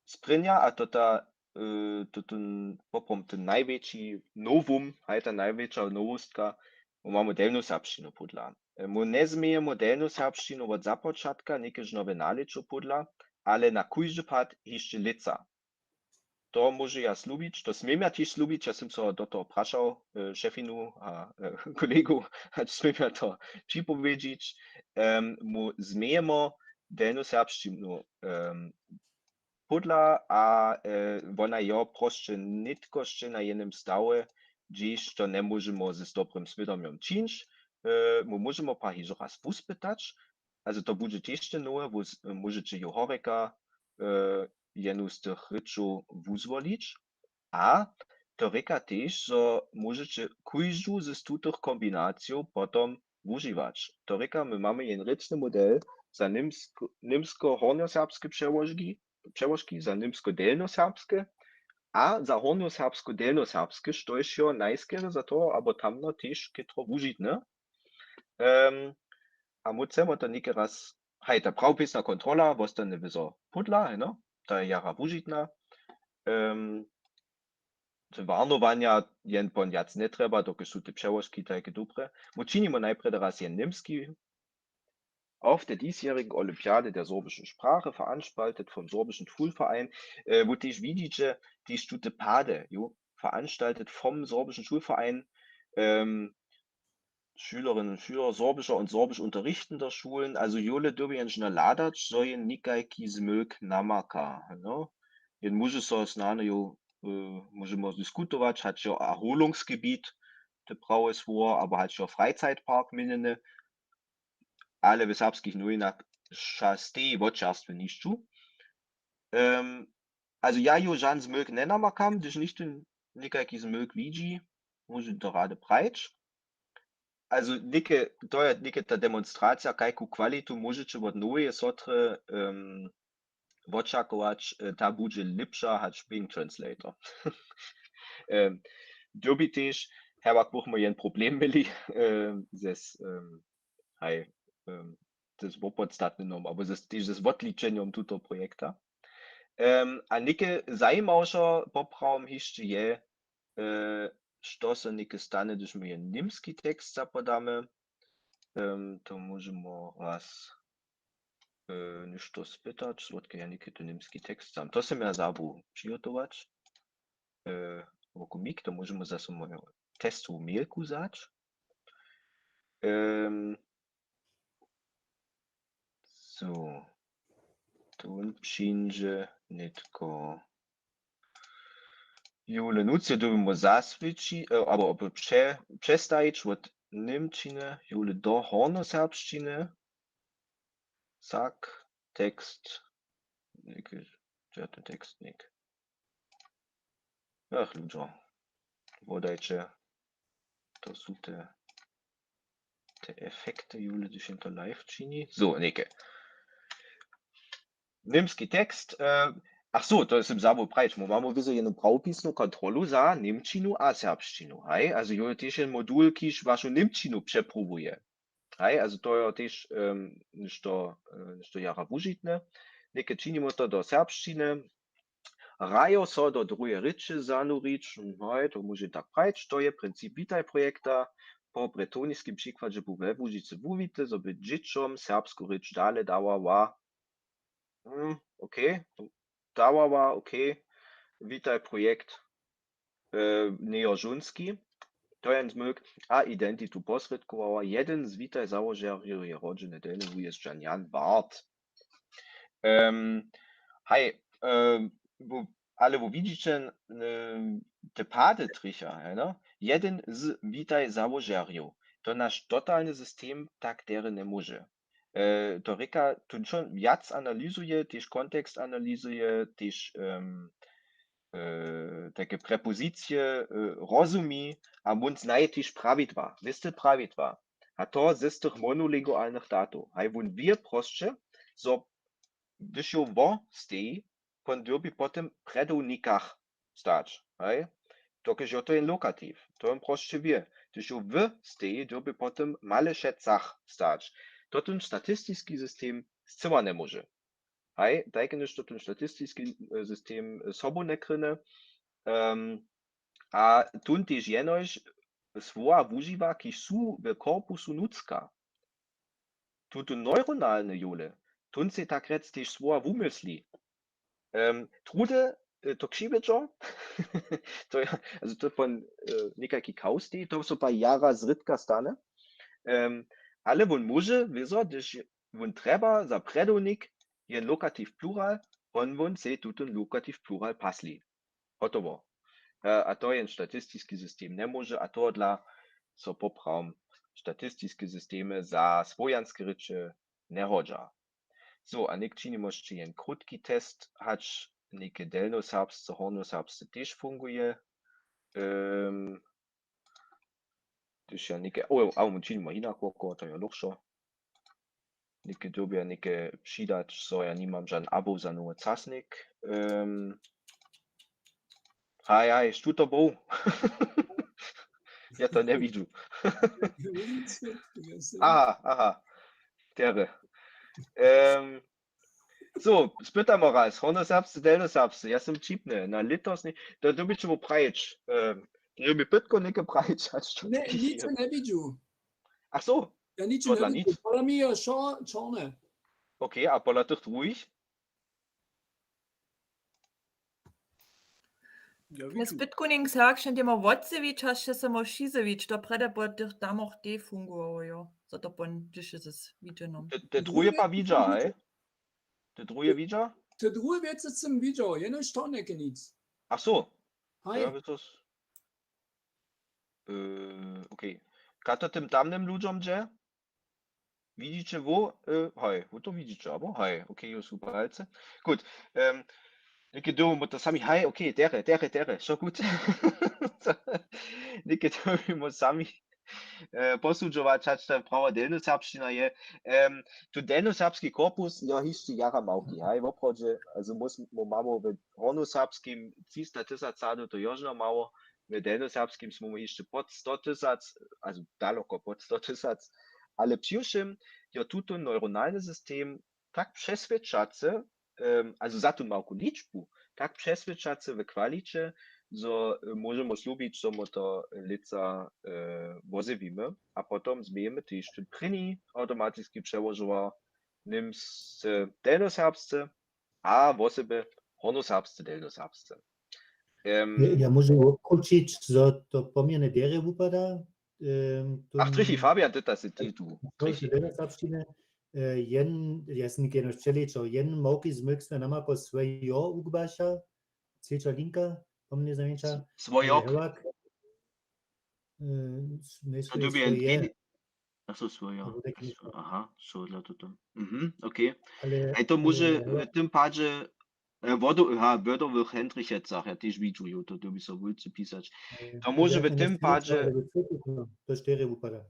sprěnja, a to ta, uh, to ten, poprom ten najwjetši nowum, haj, ta najwjetša nowostka, my mamy delnu serbšćinu podla. E, my njezmějemy delnu serbšćinu wot započatka, někež nowe nalěćo podla, ale na kóždy pad hišće lětsa. To móžu ja slubić, to směm ja tež slubić, ja sym so do toho prašał, e, šefinu a, e, kolegow, hač směm ja to připowědźić. Em, my změjemo delnu serbšćinu, em, podla a, e, wona jo prosće nětko sće na jenym stawje, hdźež to njemóžemo z dobrym swědomjom čińć. E, my móžemo pak hižo raz wuspytać, also to budźe tež te nowe, móžeće ju horjeka, e, jenu z tych rěčow wuzwolić. A to rěka tež, zo móžeće kóždu z tutych kombinacijow potom wužiwać. To rěka, my mamy jen rěčny model za němsko-, němsko-hornjoserbske přełožki, přełožki, za němsko-delnjoserbske a za hornjoserbsko-delnjoserbske, štož jo najskerje za toho abo tamno tež chětro wužitne. Em, a my chcemy to něke raz, haj, ta prawopisna kontrola wostanje wězo podla, haj, no, ta je jara wužitna. Em, te warnowanja jen pon wjac njetrjeba, dokelž su te přełožki tajke dobre. My činimy najprjedy raz jen němski. Auf der diesjährigen Olympiade der sorbischen Sprache, veranstaltet vom Sorbischen Schulverein, e, wo tež widźiće, tež tute pady, jo, veranstaltet vom Sorbischen Schulverein, em, Schülerinnen und Schüler Sorbischer und Sorbisch unterrichtender Schulen, also jule dyrbjenžno hladać, zo je někajki zmylk namaka, no. Jen móže so snano jo, e, móžemo diskutować, hač jo Erholungsgebiet te prawe słowo, abo hač jo Freizeitpark měnjene, ale w Serbskich nowinach ša steji wo čerstwje nišću. Em, also ja ju žan zmylk njenamakam, hdyž něchtó někajki zmylk widźi, móže to rady prajić. Also něke, to je něke ta demonstracija, kajku kwalitu móžeće wot noweje sotry, em, wočakować, e, ta budźe lěpša hač Bing Translator. Em, dyrbi tež, hewak bychmy jen problem měli, em, ze s-, em, haj, em, z wopodstatnjenom, abo z, tež z wotličenjom tuto projekta. Em, a něke zajimawšo poprawom hišće je, e, što so něke stanje, hdyž my jen němski tekst zapodamy. Em, to móžemo raz, e, něšto spytać, złotke ja něke ten němski tekst sam. To sym ja zabył přihotować. E, wokomik, to móžemo zaso moju testowu mailku wzać. Em, so, tón přińdźe nětko. Jule, nutřce dyrbimy zaswědči-, e, abo, abo pře-, přestajić wot němčiny, jule do hornjoserbšćiny. Tak, tekst, něke, hdźe je ten tekstnik? Ach, ludźo, wodajće, to su te, te efekty, jule, hdyž jim to live čini. So, něke. Němski tekst, e, ach so, to sym zabył prajić, my mamy wězo jednu prawopisnu kontrolu za němčinu a serbšćinu, haj? Also jo, tež jen modul, kiž wašu němčinu přepruwuje. Haj, also to je tež, em, něšto, e, něšto jara wužitne. Něke činimy to do serbšćiny. Hrajo so do druheje rěče zanurić, haj, to móže tak prajić, to je princip Witaj projekta. Po bretoniskim přikładźe bu we Łužicy wuwite, zo by dźěćom serbsku rěč dale dawała. Hm, okay. Dawała, okay. Witaj projekt. njejo žónski, to je zmylk, a identitu posrědkowała. Jedyn z witaj załožerjow je rodźeny delnjowujězdźan Jan Ward. Um, haj, um, wo, ale wo widźiće, um, te pady tricha, haj, no? Jedyn z witaj załožerjow. To naš totalny system tak derje njemóže. E, to rěka, tu wšo wjac analyzuje, tež kontekst analyzuje, tež um, e, tajke prepozicije e, rozumi a wón znaje tež prawidła, wěste prawidła. A to z tych monolingualnych datow. Haj, wón wě prosće, zo hdyž jo wo steji, wón dyrbi po tym prjedownikach stać. Haj? Dokelž jo to jen lokatiw, to wón prosće wě. Hdyž jo w steji, dyrbi po tym malešecach stać. To ten statistiski system scyła njemóže. Haj, tajke něšto ten statistiski e, system e, sobu njekrjeny. Um, a tón tež jenož słowa wužiwa, kiž su w korpusu nutřka. Tuto neuronalne jowle, tón sej tak rjec tež słowa wumysli. Um, trudy e, to křiwjedźo, to je, also to pon e, někajki kaustej, to so pa jara zrědka stane. Um, ale wón móže, wězo, hdyž wón trjeba za prjedownik jen lokatiw plural, wón wón sej tutón lokatiw plural pasli. Hotowo. E, a to jen statistiski system njemóže a tohodla so poprawom statistiske systemy za słowjanske rěče njehodźa. So, a něk činimo sće jen krótki test, hač něke delnjoserbsce, hornjoserbsce tež funguje. Um, Hdyž ja něke, o, a wón činimo hinak woko, to je lóchšo. Něke dyrbja něke přidać, zo ja nimam žan abo za nowy casnik. Um, haj, haj, štó to był? Ja to njewidźu. Aha, aha. Terje. Um, So, spytamo raz, hornjoserbsce, delnjoserbsce, ja sym ćipny, na lětosni, to dyrbiće mu prajić, to dyrbi pytko něke prajić, hač to... Ne, ničo njewidźu. Ach so. Ja ničo njewidźu. Pola mi je wšo čorne. Okay, a pola tych druhich? Ja, z pytkuning search, dej mo wotsewić, haš će samo šizewić, to prjedy po tych damoch defungowało, jo. Za to pon, dźež je z widźenom. Te, te druhe pa widźa, haj? Te druhe widźa? Te druhe wěcy sym widźał, jenož to njeke nic. Ach so. Haj. Ja, to s-, e, okay. Kaž to tym tamnym ludźom dźe? Widźiće wo, e, haj, wo to widźiće, abo? Haj, okay, jo, super, hajce. Gut, em, něke dyrbimy to sami, haj, okay, derje, derje, derje, wšo gut. Něke dyrbimy sami e, posudźować, hač ta prawa delnjoserbšćina je. Em, tu delnjoserbski korpus jo hišće jara małki, haj, woprawdźe, also móž-, mo-, mamy w hornjoserbskim třista tysac sadu, to jo žno mało, w delnjoserbskim smy hišće pod sto tysac, also daloko pod sto tysac, ale přiwšěm jo tutón neuronalny system tak přeswědčacy, em, also za tu małku ličbu, tak přeswědčacy w kwaliće, zo e, móžemy slubić, zo my to lětsa e, wozjewimy a potom změjemy tež ten prěni awtomatiski přełožowar, němsce delnjoserbsce a wosebje hornjoserbsce delnjoserbsce. Em, ja, ja móžu wobkrućić, zo to poměrnje derje wupada. Em, ach, to trjechi, Fabian, ty ta sy ty tu. To trjechi. Delnjoserbšćiny, e, jen, ja sym jenož přeličał, jen małki zmylk smy nama po swojo ugbaša, třeća linka, po mnje zajimča. Swojok. Hewak. E, s-, to dyrbi jen swojje. Ach so, swojjo. Aha, so dla to tam. Mhm, okay. Ale, haj, to móže, e, w tym padźe, e, wodu-, aha, w Wördowych Hendrichecach, ja tež widźu, jo, to dyrbi so wulcy pisać. To móže w tym padźe. To štyri wupada.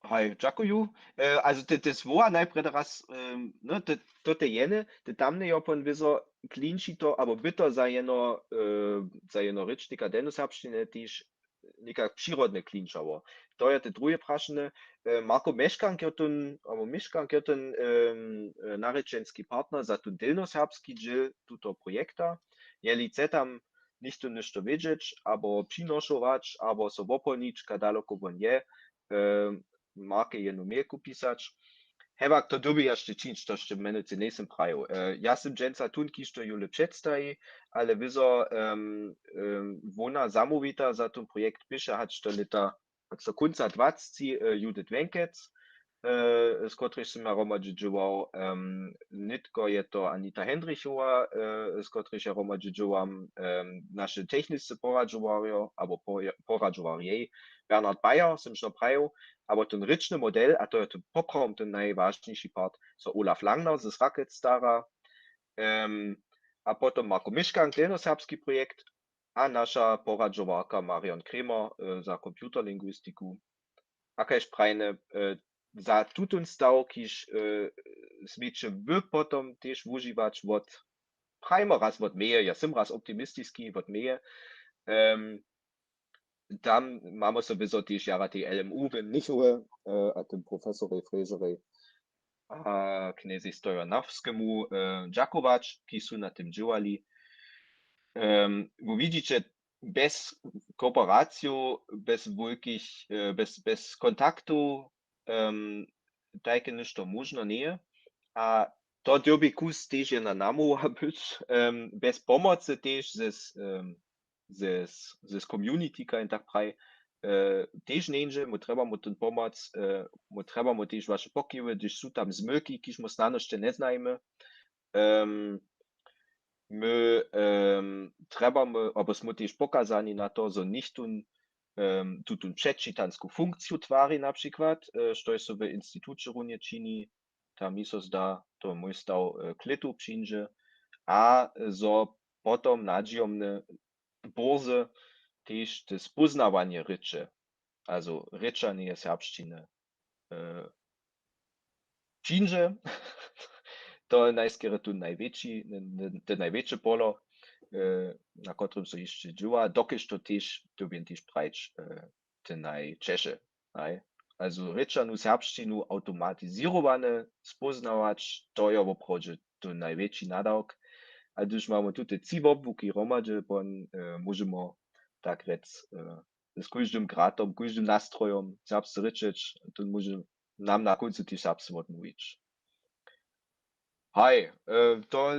Haj, dźakuju. E, also te, te słowa najprjedy raz, em, no, te, to te jene, te tamne jo pon wězo klinči to, abo by to za jeno, e, za jeno rěčnika delnjoserbšćiny tež někak přirodne klinčało. To je te druhe prašenje. E, Marko Meškank jo tón, abo Miškank jo tón, em, e, narěčenski partner za tón delnjoserbski dźěl tutoho projekta. Jeli chce tam něchtó něšto wědźeć, abo přinošować, abo so wopolnić, kak daloko wón je, e, Markej jednu mailku pisać. Hewak, to dyrbi ja sće čińć, to sće mjenujcy njejsym prajił. E, ja sym dźensa tón, kiž to jule předstaji, ale wězo, em, em, wona zamołwita za tón projekt běše hač do lěta, hač do kónca dwacci, e, Judith Wenkec, e, z kotrejž sym ja hromadźe dźěłał, em, nětko je to Anita Hendrichowa, e, z kotrejž ja hromadźe dźěłam, em, naše technisce poradźowarjo, abo po-, poradźowarjej, Bernhard Bayer, sym što prajił, abo ten rěčny model, a to je to poprawom ten najwažniši part, so Olaf Langner z Rakec stara, em, a potom Marko Miškank, delnjoserbski projekt, a naša poradźowarka Marion Kremer, e, za computerlingwistiku. A kaž prajne, e, za tutón staw, kiž, e, směće wy potom tež wužiwać wot, prajmy raz wot meje, ja sym raz optimistiski, wot meje, em, tam mamy so wězo tež jara tej L M U w Mnichowe, e, a tym profesorej Frežerej a knjezej Stojanowskemu, e, dźakować, kiž su na tym dźěłali. Em, wo widźiće, bez kooperaciju, bez wulkich, e, bez, bez kontaktow, em, tajke něšto móžno njeje. A to dyrbi kus tež jedna namołwa być, em, bez pomocy tež z, em, z, z, z community, kaj tak praji, e, tež njeńdźe, my trjebamy tón pomoc, e, my trjebamy tež waše pokiwy, hdyž su tam zmylki, kiž my snano sće njeznajimy. Em, my, em, trjebamy, abo smy tež pokazani na to, zo nichtó, em, tutón předčitansku funkciju twari na přikład, e, štož so w instituće runje čini, tam mi so zda, to mój staw, e, k lětu přińdźe, a zo potom nadźijomne bórze tež te spóznawanje rěče, also rěčanje serbšćiny, e, přińdźe. To je najskerje tu najwjetši, te najwjetše polo, e, na kotrym so hišće dźěła, dokelž to tež, dyrbjam tež prajić, e, te najćeše. Haj. Also rěčanu serbšćinu awtomatizěrowane spóznawać, to je woprawdźe to najwjetši nadawk. A hdyž mamy tute tři wobłuki hromadźe, pon, e, móžemy tak rjec, e, z kóždym gratom, kóždym nastrojom serbsce rěčeć, to móže nam na kóncu tež serbsce wotmołwić. Haj, e, to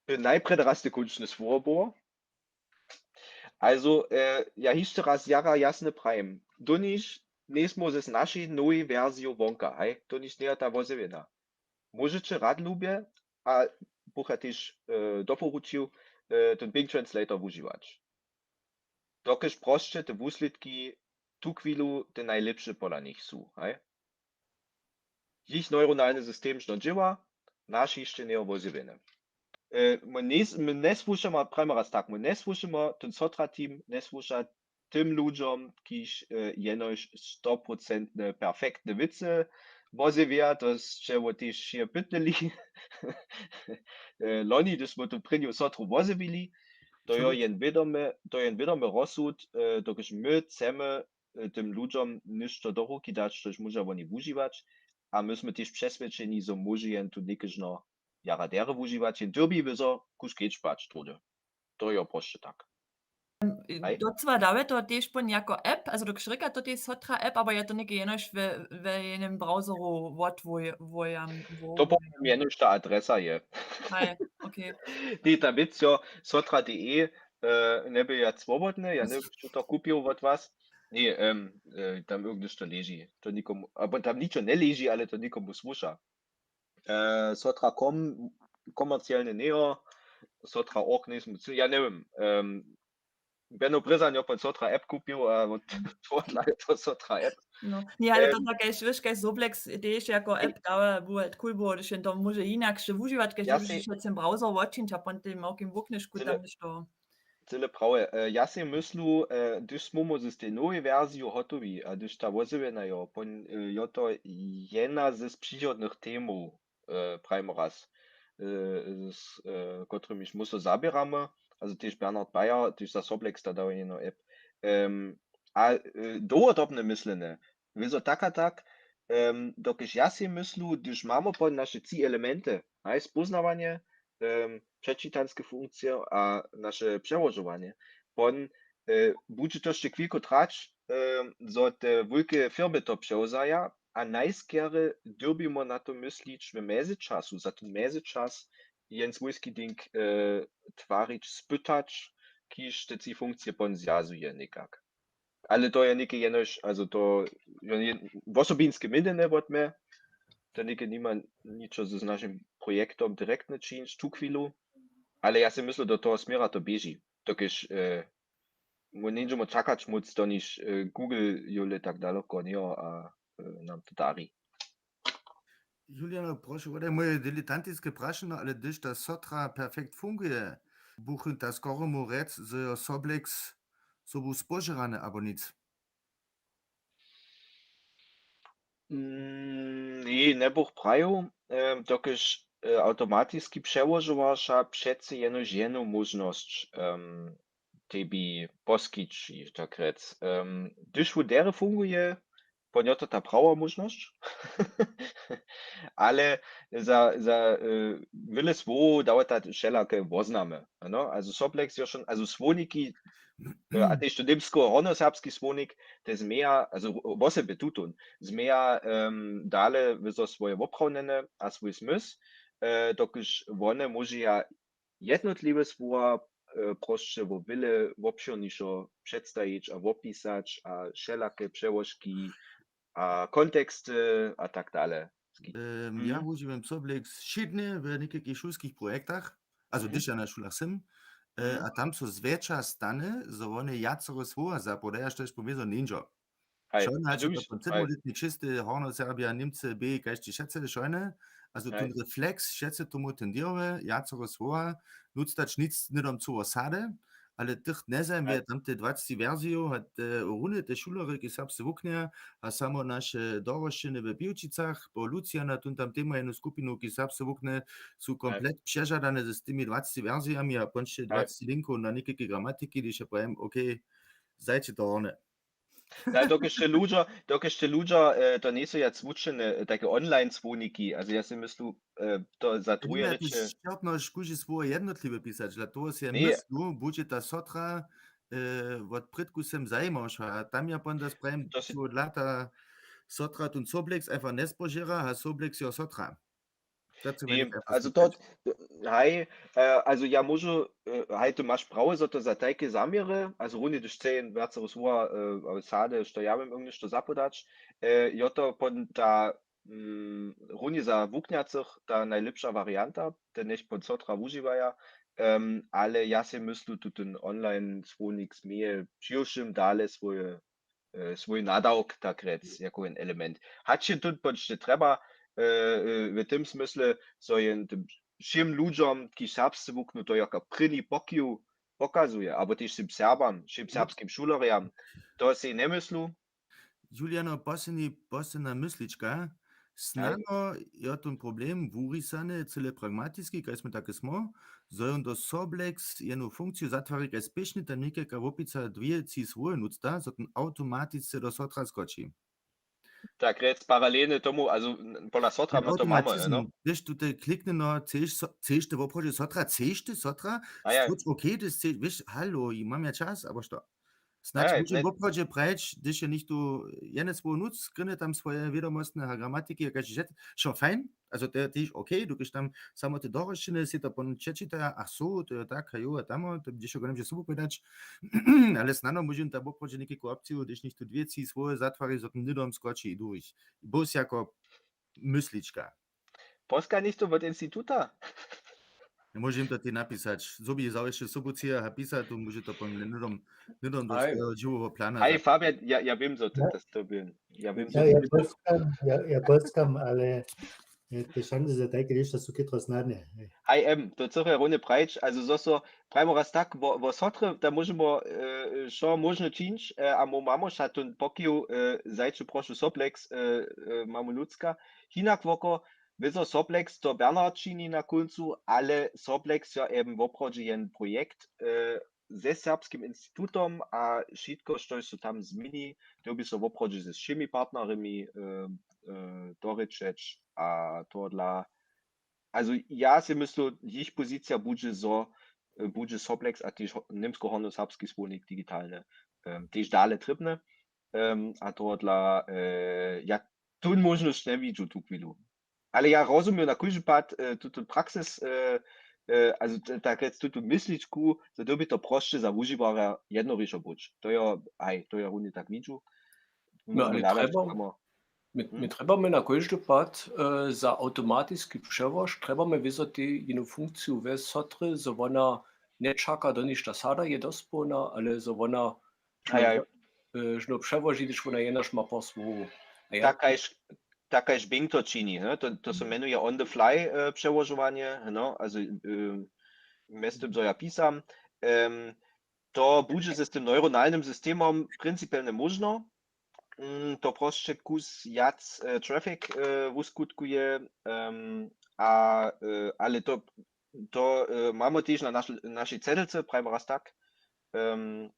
by najprjedy raz te kónčne słowo było. Also, e, ja hišće raz jara jasnje prajim. Doniž njejsmy z našej nowej wersiju wonka, haj? Doniž njeje ta wozjewjena. Móžeće rad lubje, a bych ja tež, e, doporučił, e, ten Bing Translator wužiwać. Dokelž prosće te wuslědki tuchwilu te najlěpše pola nich su, haj? Jich neuronalny system žno dźěła, naš hišće njeje wozjewjeny. E, my njes-, my njesłušamy, prajmy raz tak, my njesłušamy, ten Sotra team njesłuša tym ludźom, kiž, e, jenož stoprocentne perfektne wěcy wozjewja, to sće wo tež wšě pytnyli. E, loni, hdyž smo tu prěnju Sotru wozjewili, to jo jen wědomy, to jen wědomy rozsud, e, dokelž my chcemy, e, tym ludźom něšto do ruki dać, štož móža woni wužiwać. A my smy tež přeswědčeni, zo móže jen tu někežno jara derje wužiwać, jen dyrbi wězo kuž kedźbać druhdy. To jo prosće tak. Haj. Docyła dawje to tež pon jako app, also dokelž rěka to tež Sotra app, abo je to něke jenož we, we jenym browseru wotwoj-, wojam-, wo-, To potom jenož ta adresa je. Haj, okay. Ty, ta wěc, jo, sotra D E, e, njeby ja swobodny, ja njeby to kupił wot was. Ně, em, e, tam irgendež to leži. To nikomu, abo tam ničo njeleži, ale to nikomu słuša. E, sotra kom-, komercielny njejo, sotra och njejsmy, ja njewěm, em, Beno Brězan jo pon sotra app kupił a wot, wotla je to sotra app. No. Ně, ale to Em, tak kaž, wiš, kaž Soblex tež jako app dała, było cool było, hdyž jen to móže jinak sće wužiwać, kaž ja sej před tym browser wotčińć a pon tym małkim wuknješku tam něšto. Cyle prawje. E, ja sej myslu, e, hdyž smy z tej nowej wersiju hotowi a hdyž ta wozjewjena jo, pon-, e, jo to jedna z přichodnych temow, e, prajmy raz, e, z, e, kotrymiž my so zaběramy, also tež Bernhard Bayer, tež za Soblex ta dała jeno app. Em, a, e, dołhodobne myslenje, wězo tak a tak, em, dokelž ja sej myslu, hdyž mamy pon naše tři elementy, haj, spóznawanje, em, předčitanske funkcije a naše přełožowanje, pon, e, budźe to sće chwilku trać, em, zo te wulke firmy to přewzaja, a najskerje dyrbimo na to myslić w mjezyčasu, za ten mjezyčas jen swójski dźenk e, twarić, spytać, kiž te tři funkcije pon zwjazuje někak. Ale to je něke jenož, also to je wosobinske měnjenje wot mje, to něke nima ničo z našim projektom direktne čińć tu chwilu, ale ja se myslu, do toho směra to běži, dokelž e, mu njeńdźemo čakać móc, doniž e, Google jule tak daloko njeho a e, nam to dari. Juliano, prošu, wodaj moje diletantiske prašenje, ale hdyž ta sotra perfekt funguje, buchyn ta skoro mu rjec, zo jo Soblex sobu spožerane abo nic? Mm, njej, njebuch prajił, e, dokelž e, awtomatiski přełožowarša přecy jenož jednu móžnosć, em, tebi poskići, tak rjec. Em, hdyž wón derje funguje, pon jo to ta prawa móžnosć. Ale za, za e, wjele słowow dawa ta wšelake woznamy. No? Also Soblex jo schon, also słowniki, e, a tež to němsko-hornjoserbski słownik, te změja, also wosebje tutón, změja em, dale zo swoje woprawnjenje a swój smysł, e, dokelž wone móžeja jednotliwe słowa e, prosće wo wjele wobšěrnišo předstajić a wopisać a wšelake přełožki a konteksty a tak dale. Em, ja wužiwam Soblex wšědnje w někajkich šulskich projektach, also hdyž ja na šulach sym, e, a tam so zwjetša stane, zo wone wjacore słowa zapodaja, štož pomjezo njeńdźo. Šojne hač je to konceptmoditnik, wšysty, Hornjoserbja, Němcy, bě, kaž ći wšetcy šojne, a zo tón refleks wšetcy tomu tendirowe wjacore słowa nutř dać, nic hnydom cyło sady, ale tych njezajmuje tam te dwacci werzijow a te runje te šulerjo, kiž serbsce wuknjeja, a samo naše dorosćeny w Piłčicach po Luciana, tón tam tež ma jednu skupinu, kiž serbsce wuknje, su komplet přežadane z tymi dwacci werzijami a pončće dwacci linkow na někajke gramatiki, hdyž ja powjem, okay, zajće to hornje. Dokelž te ludźo, dokelž te ludźo e, to njejsu ja zwučene e, take online słowniki, also ja se myslu e, to za druje rěče. Šćertno škóži słowo jednotliwe pisać, dla toho se ja myslu, budźe ta sotra e, wot prědku sem zajimawša a tam ja pon da sprajim, to se dla ta sotra tón Soblex einfach njespožěra a Soblex jo sotra. Also to, haj, e, also ja móžu, e, haj, ty maš prawo, zo to za tajke zaměry, also runje hdyž chce jen wjacore słowa e, sady, što ja bym něšto zapodać, e, jo to pon ta mm, runje za wuknjacych ta najlěpša warianta, te njech pon sotra wužiwaja, em, ale ja sej myslu, tu ten online słownik změje přiwšěm dale swoje e, swój nadawk, tak rjec, jako jen element. Hač je tu počće trjeba e, e, w tym smysle, zo jen tym wšěm ludźom, kiž serbsce wuknu, to jako prěni pokiw pokazuje, abo tež wšěm Serbam, wšěm serbskim šulerjam, to sej njemyslu. Juliano, posledni, posledna myslička. Snano jo tón problem wurisany cyle pragmatiski, kaž smy take smo, zo jón do Soblex jednu funkciju zatwari, kaž spěšnje tam někajka wopica dwě tři słowy nutř da, zo tón awtomatisce do sotra skoči. Tak rjec paralelnje tomu, also pola sotra my to mamy, no? Hdyž tu te kliknjeno, chceš so-, chceš ty woprawdźe sotra, chceš ty sotra, a ja. Skóč, okay, ty chceš, wiš, halo, i mam ja čas, abo što? Snadź móžem woprawdźe prajić, hdyž je něchtó jene słowo nutř, skrynje tam swoje wědomostne a gramatiki, a kaž je wšo fajn, also to je tež okay, dokelž tam samo te dorosćeny sej to pon přečitaja, ach so, to je tak, a jo, a tamo, to běše go njemóže sobu powědać, ale snano móžem tam woprawdźe někajku opciju, hdyž něchtó dwě tři słowy zatwari, zo ten hnydom skoči i durich. Bus jako myslička. Poska něchtó wot instituta? Móžem to tež napisać. Zo bě zawěsće sobu tři a pisać, to móže to pon hnydom, hnydom do swojeho dźěłoweho plana. Haj, Fabian, ja, ja wěm, zo ty to stobil. Ja wěm, zo ty to stobil. Ja, ja poskam, ale e, te šanse za tajke rěšta su chětro snadne. Haj, em, to chce runje prajić, also zo so, prajimo raz tak, wo, wo sotre, da móžemo e, wšo móžne čińć e, a mój mamoša tón pokiw e, zajće prošu Soplex, e, e, mamu Lucka, hinak woko, wězo Soplex to Bernhard čini na kóncu, ale Soplex jo eben woprawdźe jen projekt e, ze Serbskim institutom a wšitko, štož so tam změni, to by so woprawdźe ze wšěmi partnerjemi e, e, dorěčeć a tohodla. Also ja sej myslu, jich pozicija budźe zo, e, budźe Soplex a tež ho-, Němsko-Hornjoserbski słownik digitalny e, tež dale trěbny. E, a tohodla e, ja tón móžnosć njewidźu tu chwilu. Ale ja rozumju na kóždy pad, e, tutón praxis, e, e, also t-, tak rjec tutón mysličku, zo dyrbi to prosće za wužiwarja jednorišo być. To jo, haj, to jo runje tak widźu. No, ale hladać, trjeba, my, my trjebamy na kóždy pad, e, za awtomatiski přełožk, trjebamy wězo tej jenu funkciju we sotry, zo wona nječaka do ništa sada, je dospołna, ale zo wona žno, e, žno přełoži, hdyž wona jenož ma pár słowow. A ja tak kaž, tak kaž Bing to čini, ne? To, to so mjenuje on the fly, e, přełožowanje, no, also, e, mjez tym, zo ja pisam, em, to budźe z tym neuronalnym systemom principielnje móžno, mm, to prosće kus wjac, e, traffic, e, wuskutkuje, em, a, e, ale to, to, e, mamy tež na naš-, našej cedelce, prajmy raz tak, em,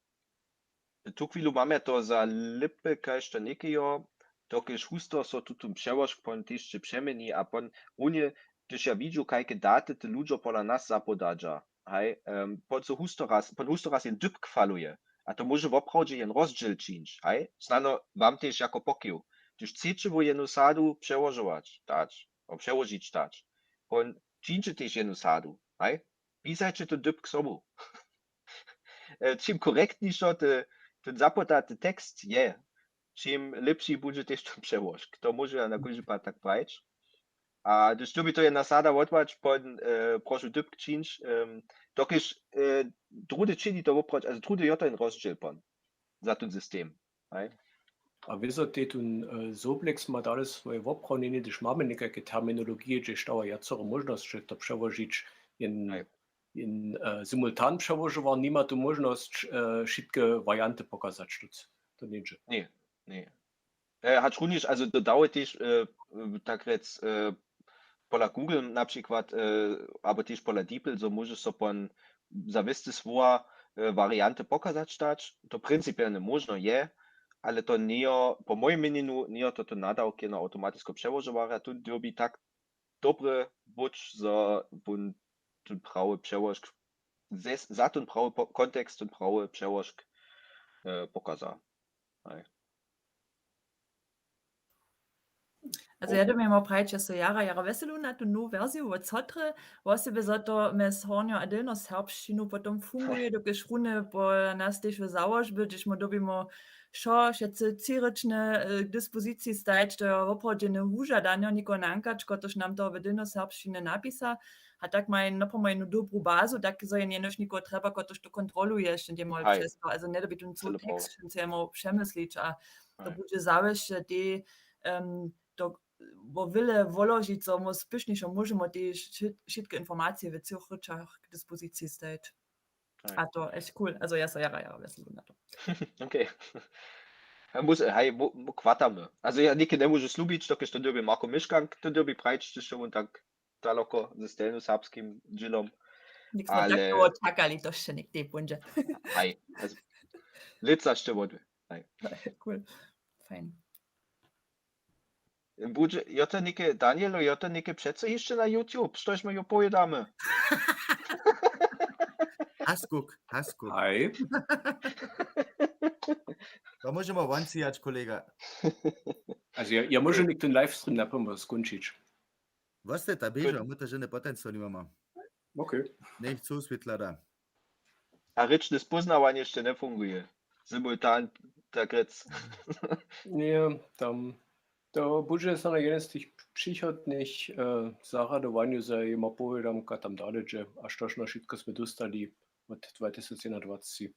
tu chwilu mamy to za lěpy kaž to někejo, dokelž husto so tutón přełožk pon tež přeměni a pon runje, hdyž ja widźu, kajke daty ty ludźo pola nas zapodadźa, haj, em, pon so husto raz, pon husto raz jen dypk faluje. A to móže woprawdźe jen rozdźěl čińć, haj? Snano wam tež jako pokiw. Hdyž chceće wój jenu sadu přełožować, dać, o, přełožić dać, pon čińće tež jenu sadu, haj? Pisajće to dypk sobu. E, čim korektnišo te, ten zapotaty tekst je, čim lěpši budźe tež ten přełožk. To móžu ja na kóždy pad tak prajić. A hdyž dyrbi to jedna sada wotłać, pon, e, prošu dypk čińć, em, dokelž, e, druhdy čini to woprawdźe, also druhdy jo to jen rozdźěl pon za ten system. Haj? A wězo tej tón, e, Soblex ma dale swoje woprawdźenje, hdyž mamy někajke terminologije, hdźež dawa wjacore móžnosće to přełožić, jen, haj, jen, e, simultan přełožowar nima tu móžnosć, e, wšitke warianty pokazać, to, to něhdźe. Ně, ně. E, hač runjež, also dodały tež, e, e, tak rjec, e, pola Google na přikład, e, abo tež pola DeepL, zo móžeš so pon za wěste słowa, e, warianty pokazać dać. To principielnje móžno je, ale to njejo, po mojim měnjenju, njejo to, to nadawk jeno awtomatisko přełožowarja, tu dyrbi tak dobre być, zo wón ten prawy přełožk, zes-, za ten prawy po-, kontekst ten prawy přełožk, e, pokaza. Haj. Also ja dyrbi mał prajić, ja so jara, jara wjeselu na tu nowu wersiju wot Sotry, wosebje zo to mjez hornjo a delnjo serbšćinu potom funguje, dokelž runje po nas tež w załožbje, hdyž my dyrbimy wšo, wšetcy tři rěčne, e, k dispoziciji stajeć, to je woprawdźe jene wužadanje, nikoho nankać, kotož nam to w delnjoserbšćinje napisa. A tak ma jen, no, pomha jednu dobru bazu, tak zo jen jenož někoho trjeba, kotož to kontroluje, hišće njemóhł přez to, also njedyrbi tón cyły tekst wšěm přemyslić a to budźe zawěsće tej, em, to wo wjele woložić, zo my spěšnišo móžemy tej wšit-, wšitke informacije w třoch rěčach k dispoziciji stajeć. A to echt cool. Also ja so jara, jara wjeselu na to. Okay. Ja mus-, haj, mo-, mo-, chwatamy. Also ja něke njemóžu slubić, dokelž to dyrbi Marko Miškank, to dyrbi prajić, hdyž je wón tak daloko ze stelnjoserbskim dźělom. Něk smy tak dołho čakali, to sće něk tej póńdźe. Haj, also, lětsa sće wodwy. Haj. Cool. Fajn. Budźe, jo to něke, Danielu, jo to něke přeco hišće na YouTube, štož my jo powědamy? Haskuk, haskuk. Haj. To móžemy woncijać, kolega. Also ja, ja móžu něk ten livestream na pomoc skónčić. Wostajta běžo, my to žene potencial nimamy. Okay. Njech co swětla da. A rěčne spóznawanje hišće njefunguje. Simultan, tak rjec. Ně, tam. To budźe snano jedyn z tych přichodnych, e, zarjadowanjow, zo jima powědam, ka tam dale dźe, a štož na wšitko smy dóstali wot dwa tysac jedynadwacci.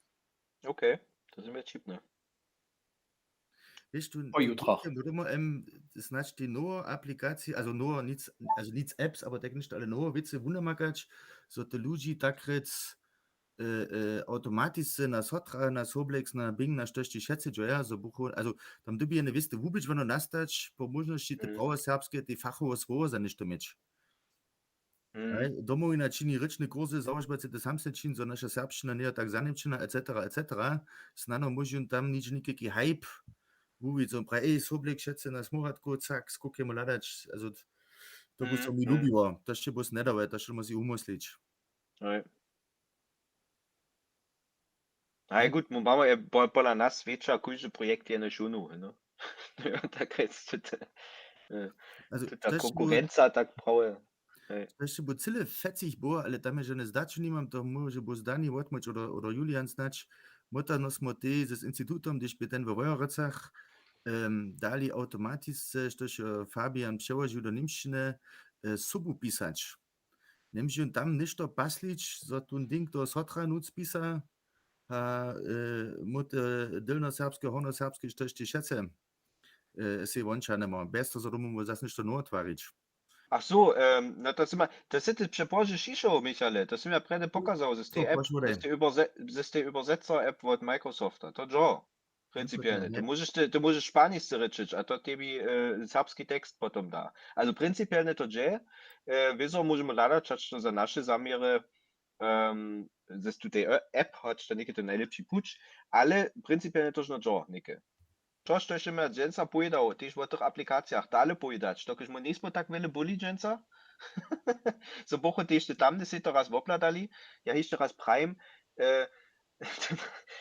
Okay, to zjemy wćipne. Wěš, tu, o jutrach. Budemo, em, snadź tej nowe aplikacije, also nowe, nic, also nic apps, abo tak něšto, ale nowe wěcy wunamakać, zo te ludźi tak rjec, e, e, awtomatisce na Sotra, na Soblex, na Bing, na štož tež wšetcy dźeja, zo buchu, also tam dyrbi jene wěste wubědź wano nastać, po móžnosći te prawoserbske, te fachowe słowo za něšto měć. Haj, Domowina čini rěčne kursy, załožba chce to samsne činić, zo naša serbšćina njeje tak zaněmčena, et cetera, et cetera. Snano móžu tam nič, někajki hype wuwić, zo praji, ej, Soblex, wšetcy na smóratku, cak, skokujemy hladać. Also, to by so mi lubiło, to sće bys njedało, to sće móhli wumyslić. Haj. Haj, gut, my mamy, e, po-, pola nas swědča kóždy projekt jenož jónu, no. Jo, tak rěc, to, to, to, ta konkurenca, tak prawe. Hej. To je bu cyle fecich było, ale tam je žane zdaću nimam, to móže bu zdani wotmóć oder, oder Julian snać. Móta no smo tej z institutom, hdyž bě ten we Wojerecach, em, dali awtomatisce, štož jo Fabian přełožił do němčiny, e, sobu pisać. Njemóže tam něšto paslić, zo tón ding toho sotra nóc pisa, a, e, móte dylnoserbske, hornoserbske, štož te šece, e, sej wončanemo, bjez toho, zo domómy zas něšto nowe twarić. Ach so, em, no to sy ma, to sy ty přepozdźe šišował, Michale, to sy mi ja prjedy pokazał, z tej app, z tej überse-, z tej Übersetzer-app wot Microsofta, to dźo. Principielnje. Ty móžeš, ty, ty móžeš španisce rěčeć a to tebi, e, serbski tekst potom da. Also principielnje to dźe, e, wězo móžemy hladać, hač to za naše zaměry, em, z tutej, e, app, hač to něke to najlěpši puć, ale principielnje to žno dźo, něke. Čož to hišće my dźensa powědał, tež wo tych aplikacijach dale powědać, dokelž my njejsmy tak wjele byli dźensa, zo bychu tež ty tamdy sej to raz wobhladali, ja hišće raz prajim, e,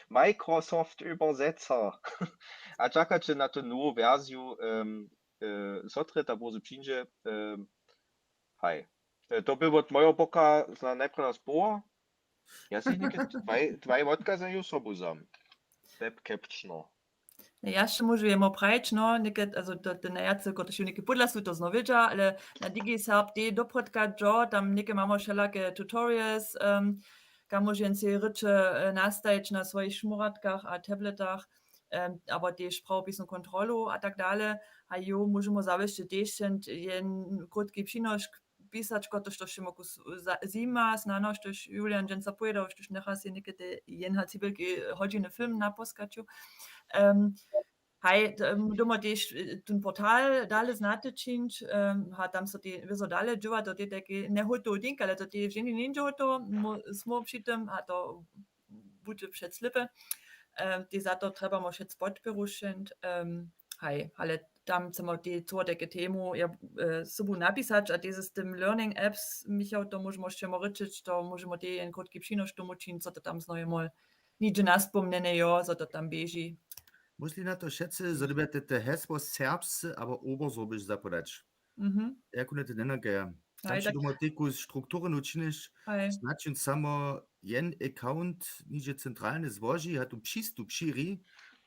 Microsoft Übersetzer. A čakaće na tu nowu wersiju, em, e, sotre, ta bórze přińdźe, em, haj. E, to by wot mojeho boka zna najprjedy społa. Ja sej něke dwaj, dwaj wotkazy ju sobu zam. Web captioner. Ja sće móžu jemu prajić, no, něke, also to, to najwjace, kotrež ju něke pódla su to znowu wědźa, ale na DigiSerb doprodka dźo, tam něke mamy wšelake tutorials, em, kaž móže jen sej rěče, e, nastajić na swojich šmuratkach a tabletach, em, abo tež prawopisnu kontrolu a tak dale. A jo, móžemy zawěsće tež sent jen krótki přinošk pisać, kotrež to wšěm kus za-, zjima, snano, štož Julian dźensa powědał, štož njeraz je někedy jen hač cibelki hodźiny film na poskaću. Em, haj, t-, em, doma tež, e, ten portal dale znate čińć, em, ha, tam so te wězo dale dźěła, to te tajki njehotowy dźenk, ale to te ženi njeńdźe hotowo, mo-, smo při tym, a to budźe před slěpy. Em, te za to trjebamy wšitc podpěru sćenć. Em, haj, ale tam chcemy te cołoteke temu, ja, e, sobu napisać a te z tym learning apps, Michał, to móžemy wšćemo rěčeć, to móžemy te jen krótki přinoš tomu čińć, zo to tam znojemol nihdźe naspomnjene jo, zo to tam běži. Mysli na to wšetcy, zo dyrbjate te hesło serbsce abo obersorbisch zapodać. Mhm. Jako na te njenakaja. Tam Haj, si tak. Doma teku strukturnu činiš, Haj. Značin samo jen account niže centralne złoži, a tu přistup širi,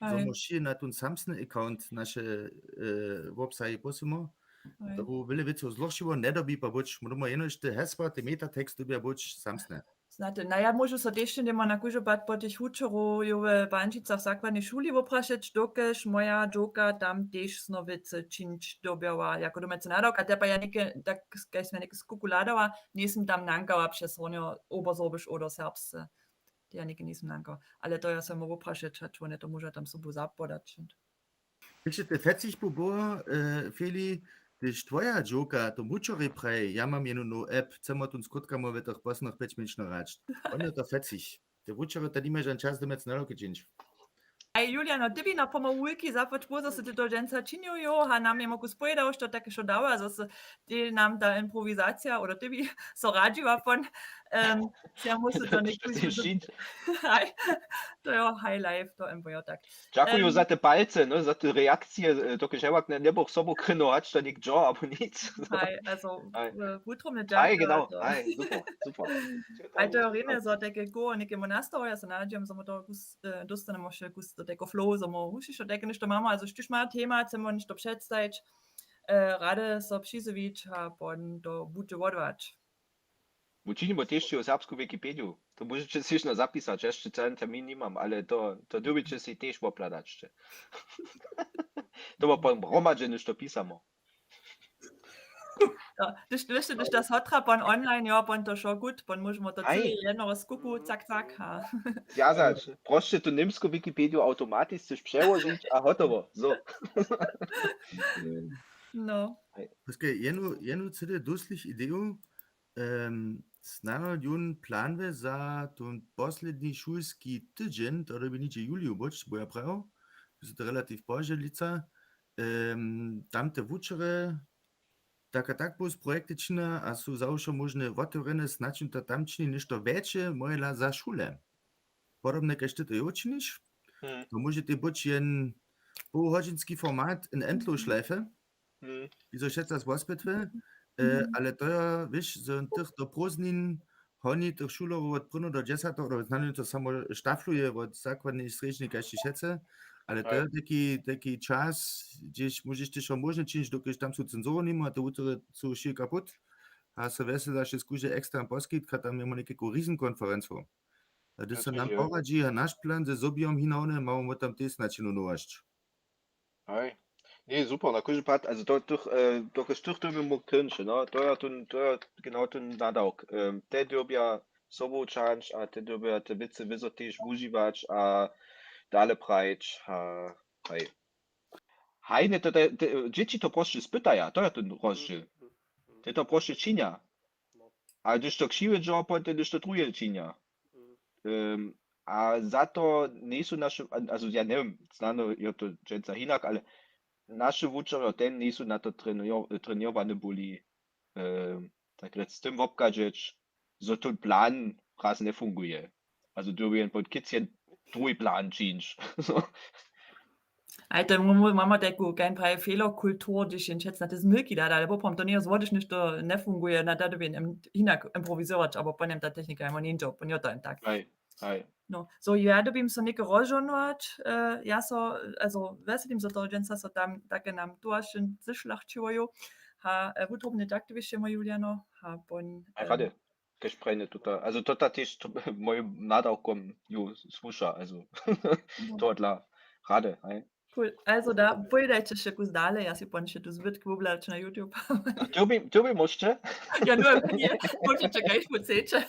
Haj. Zo móš na tón samsny account naše, e, wobsahi posymo. Haj. To bu wjele wěcow zložšiło, njedobi pa być, móžemy jenož te hesła, te metatext dyrbja być samsne. Znate, no ja móžu so tež něma na kóždy pad po tych wučerow jo w Banžicach w zakładnej šuli woprašeć, dokelž moja dźowka tam tež znowicy čińć dyrbjała jako domacy nadawk. A te pa ja něke, tak kaž smy něke z kuku hladała, njejsym tam nankała přez hornjo obersorbisch oder serbsce. Te ja něke njejsym nankała. Ale to ja so móhł woprašeć, hač wone to móža tam sobu zapodać. Wěč, te fecich bu było, e, Feli, hdyž twoja dźowka to wučerjej praji, ja mam jenu nowu app, chcemy tón skrótka móhł w tych poslednich pjeć mjeńšnow hrać. Wón je to fecich. Te wučerjo, to nimaš žan čas domac nadawki čińć. Haj, Juliano, ty bi na pomołu wulki zapłać, zo sy ty to dźensa činił, jo, a nam je moku spowědał, što take što dała, zo sy ty nam ta improwizacija, oder ty bi so radźiła pon, em, ja musu to něk Haj, to jo, high life, to em, jo, tak. Dźakuju Em, za te palce, no, za te reakcije, e, dokelž hewak nje-, njebuch sobu krynować, to něk dźo, abo nic. Haj, also, Haj. E, wutrobne Haj, dźakuju, genau. Also. Haj, super, super. Haj, to je rěnje, zo tajke koło někemu nastało, ja so nadźijam, zo my to kus, e, dóstanemo wše kus do tajkeho flow, zo my wšitko tajke něšto mamy, also štóž ma tema, chcemy něšto předstajić, e, rady so přizjewić a pon to budźe wodwać. Wučinimo tež ći serbsku Wikipediju. To móžeće sej hižno zapisać, ja sće całen termin nimam, ale to, to dyrbiće sej tež wobhladać. To bo pon hromadźe něšto pisamo. No, hdyž, hdyž, hdyž ta sotra pon online, jo, pon to wšo gut, pon móžemo to Aj. Cyle jednoho skuku, cak, cak, ha. Zwjazać. Prosće tu němsku Wikipediju awtomatisce přełožić a hotowo. So. No. Aj. Paske jenu, jenu cyle dóslih ideju, em, snano jón planuje za tón posledni šulski tydźeń, to dyrbi nihdźe w juliju być, bo ja prajił, su to relativ pozdźe lětsa, em, tam te wučerje, tak a tak plus projekty čina a su zawšo móžne wotewrjene, snadź jim to tam čini něšto wjetše, móhla za šule. Podobne, kaž ty to jo činiš, Hmm. To móže tej być jen, połhodźinski format in Endlosschleife, hižo wšetca z wospytwy, ale to jo, wěš, zo tych do prózdnin honi tych šulerjow wot prěnjo do dźesateho, do znanje to samo štafluje wot zakładnej, srjedźnej kaž wšetcy, ale to jo taki, taki čas, hdźež móžeš tež móžne činić, dokelž tam su cenzuru nimo a te wutory su wšě kaput. A so wjeselaše skuže ekstern poskitk a tam měmo někajku rizenkonferencu. A hdyž so nam poradźi a naš plan ze zobjom hinawne, mamy tam tež značinu nowosć. Haj. Ně, super, na kóždy pad, also to, to, to, to, to, to by mógł krynče, no, to je ten, to je genau ten nadawk. Te dyrbja sobu čanč a te dyrbja te wěcy wězo tež wužiwać a dale prajić a haj. Haj, ně, to, te, te, dźěći to prosće spytaja, to je ten rozdźěl. Te to prosće činja. A hdyž to křiwje dźo, potom hdyž to druhe činja. A za to njejsu naše, also ja njewěm, snano je to dźensa hinak, ale naše wučerjo ten njejsu na to treněrowani byli, tak rjec, z tym wobchadźeć, zo ten plan raz njefunguje. Also dyrbju jen pod kic jen druhi plan čińć. Aj to mamy tajku kein praje fehlerkultur, hdyž jen čec na te zmylki da, ale poprawom to njeje złodyš, hdyž to njefunguje, na da dyrbju jen hinak improwizować abo po njem ta technika jemo njeńdźo po njo to jen tak. Aj. No, so ja dyrbjim so něke rozžohnować, ja so, also wjeselim so toho dźensa so tam take nam towaršće zešlachćiwajo. Ha, wutrobne tak ty wěše moj Juliano. Ha pon. Rady. Kež prajne tuta, also tuta tež mojim nadawkom ju słuša, also tohodla rady, haj. Cool. Also da pójdajće še kus dale, ja si pon še tu zbytk wobhladać na YouTube. Ty by móžće? Ja no nie, móžeće kaž chceće.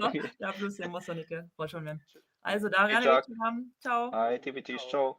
No, ja plus jemo so něke pošomnem. Also da rjane wječor wam. Čau. Haj, ty by tež, čau.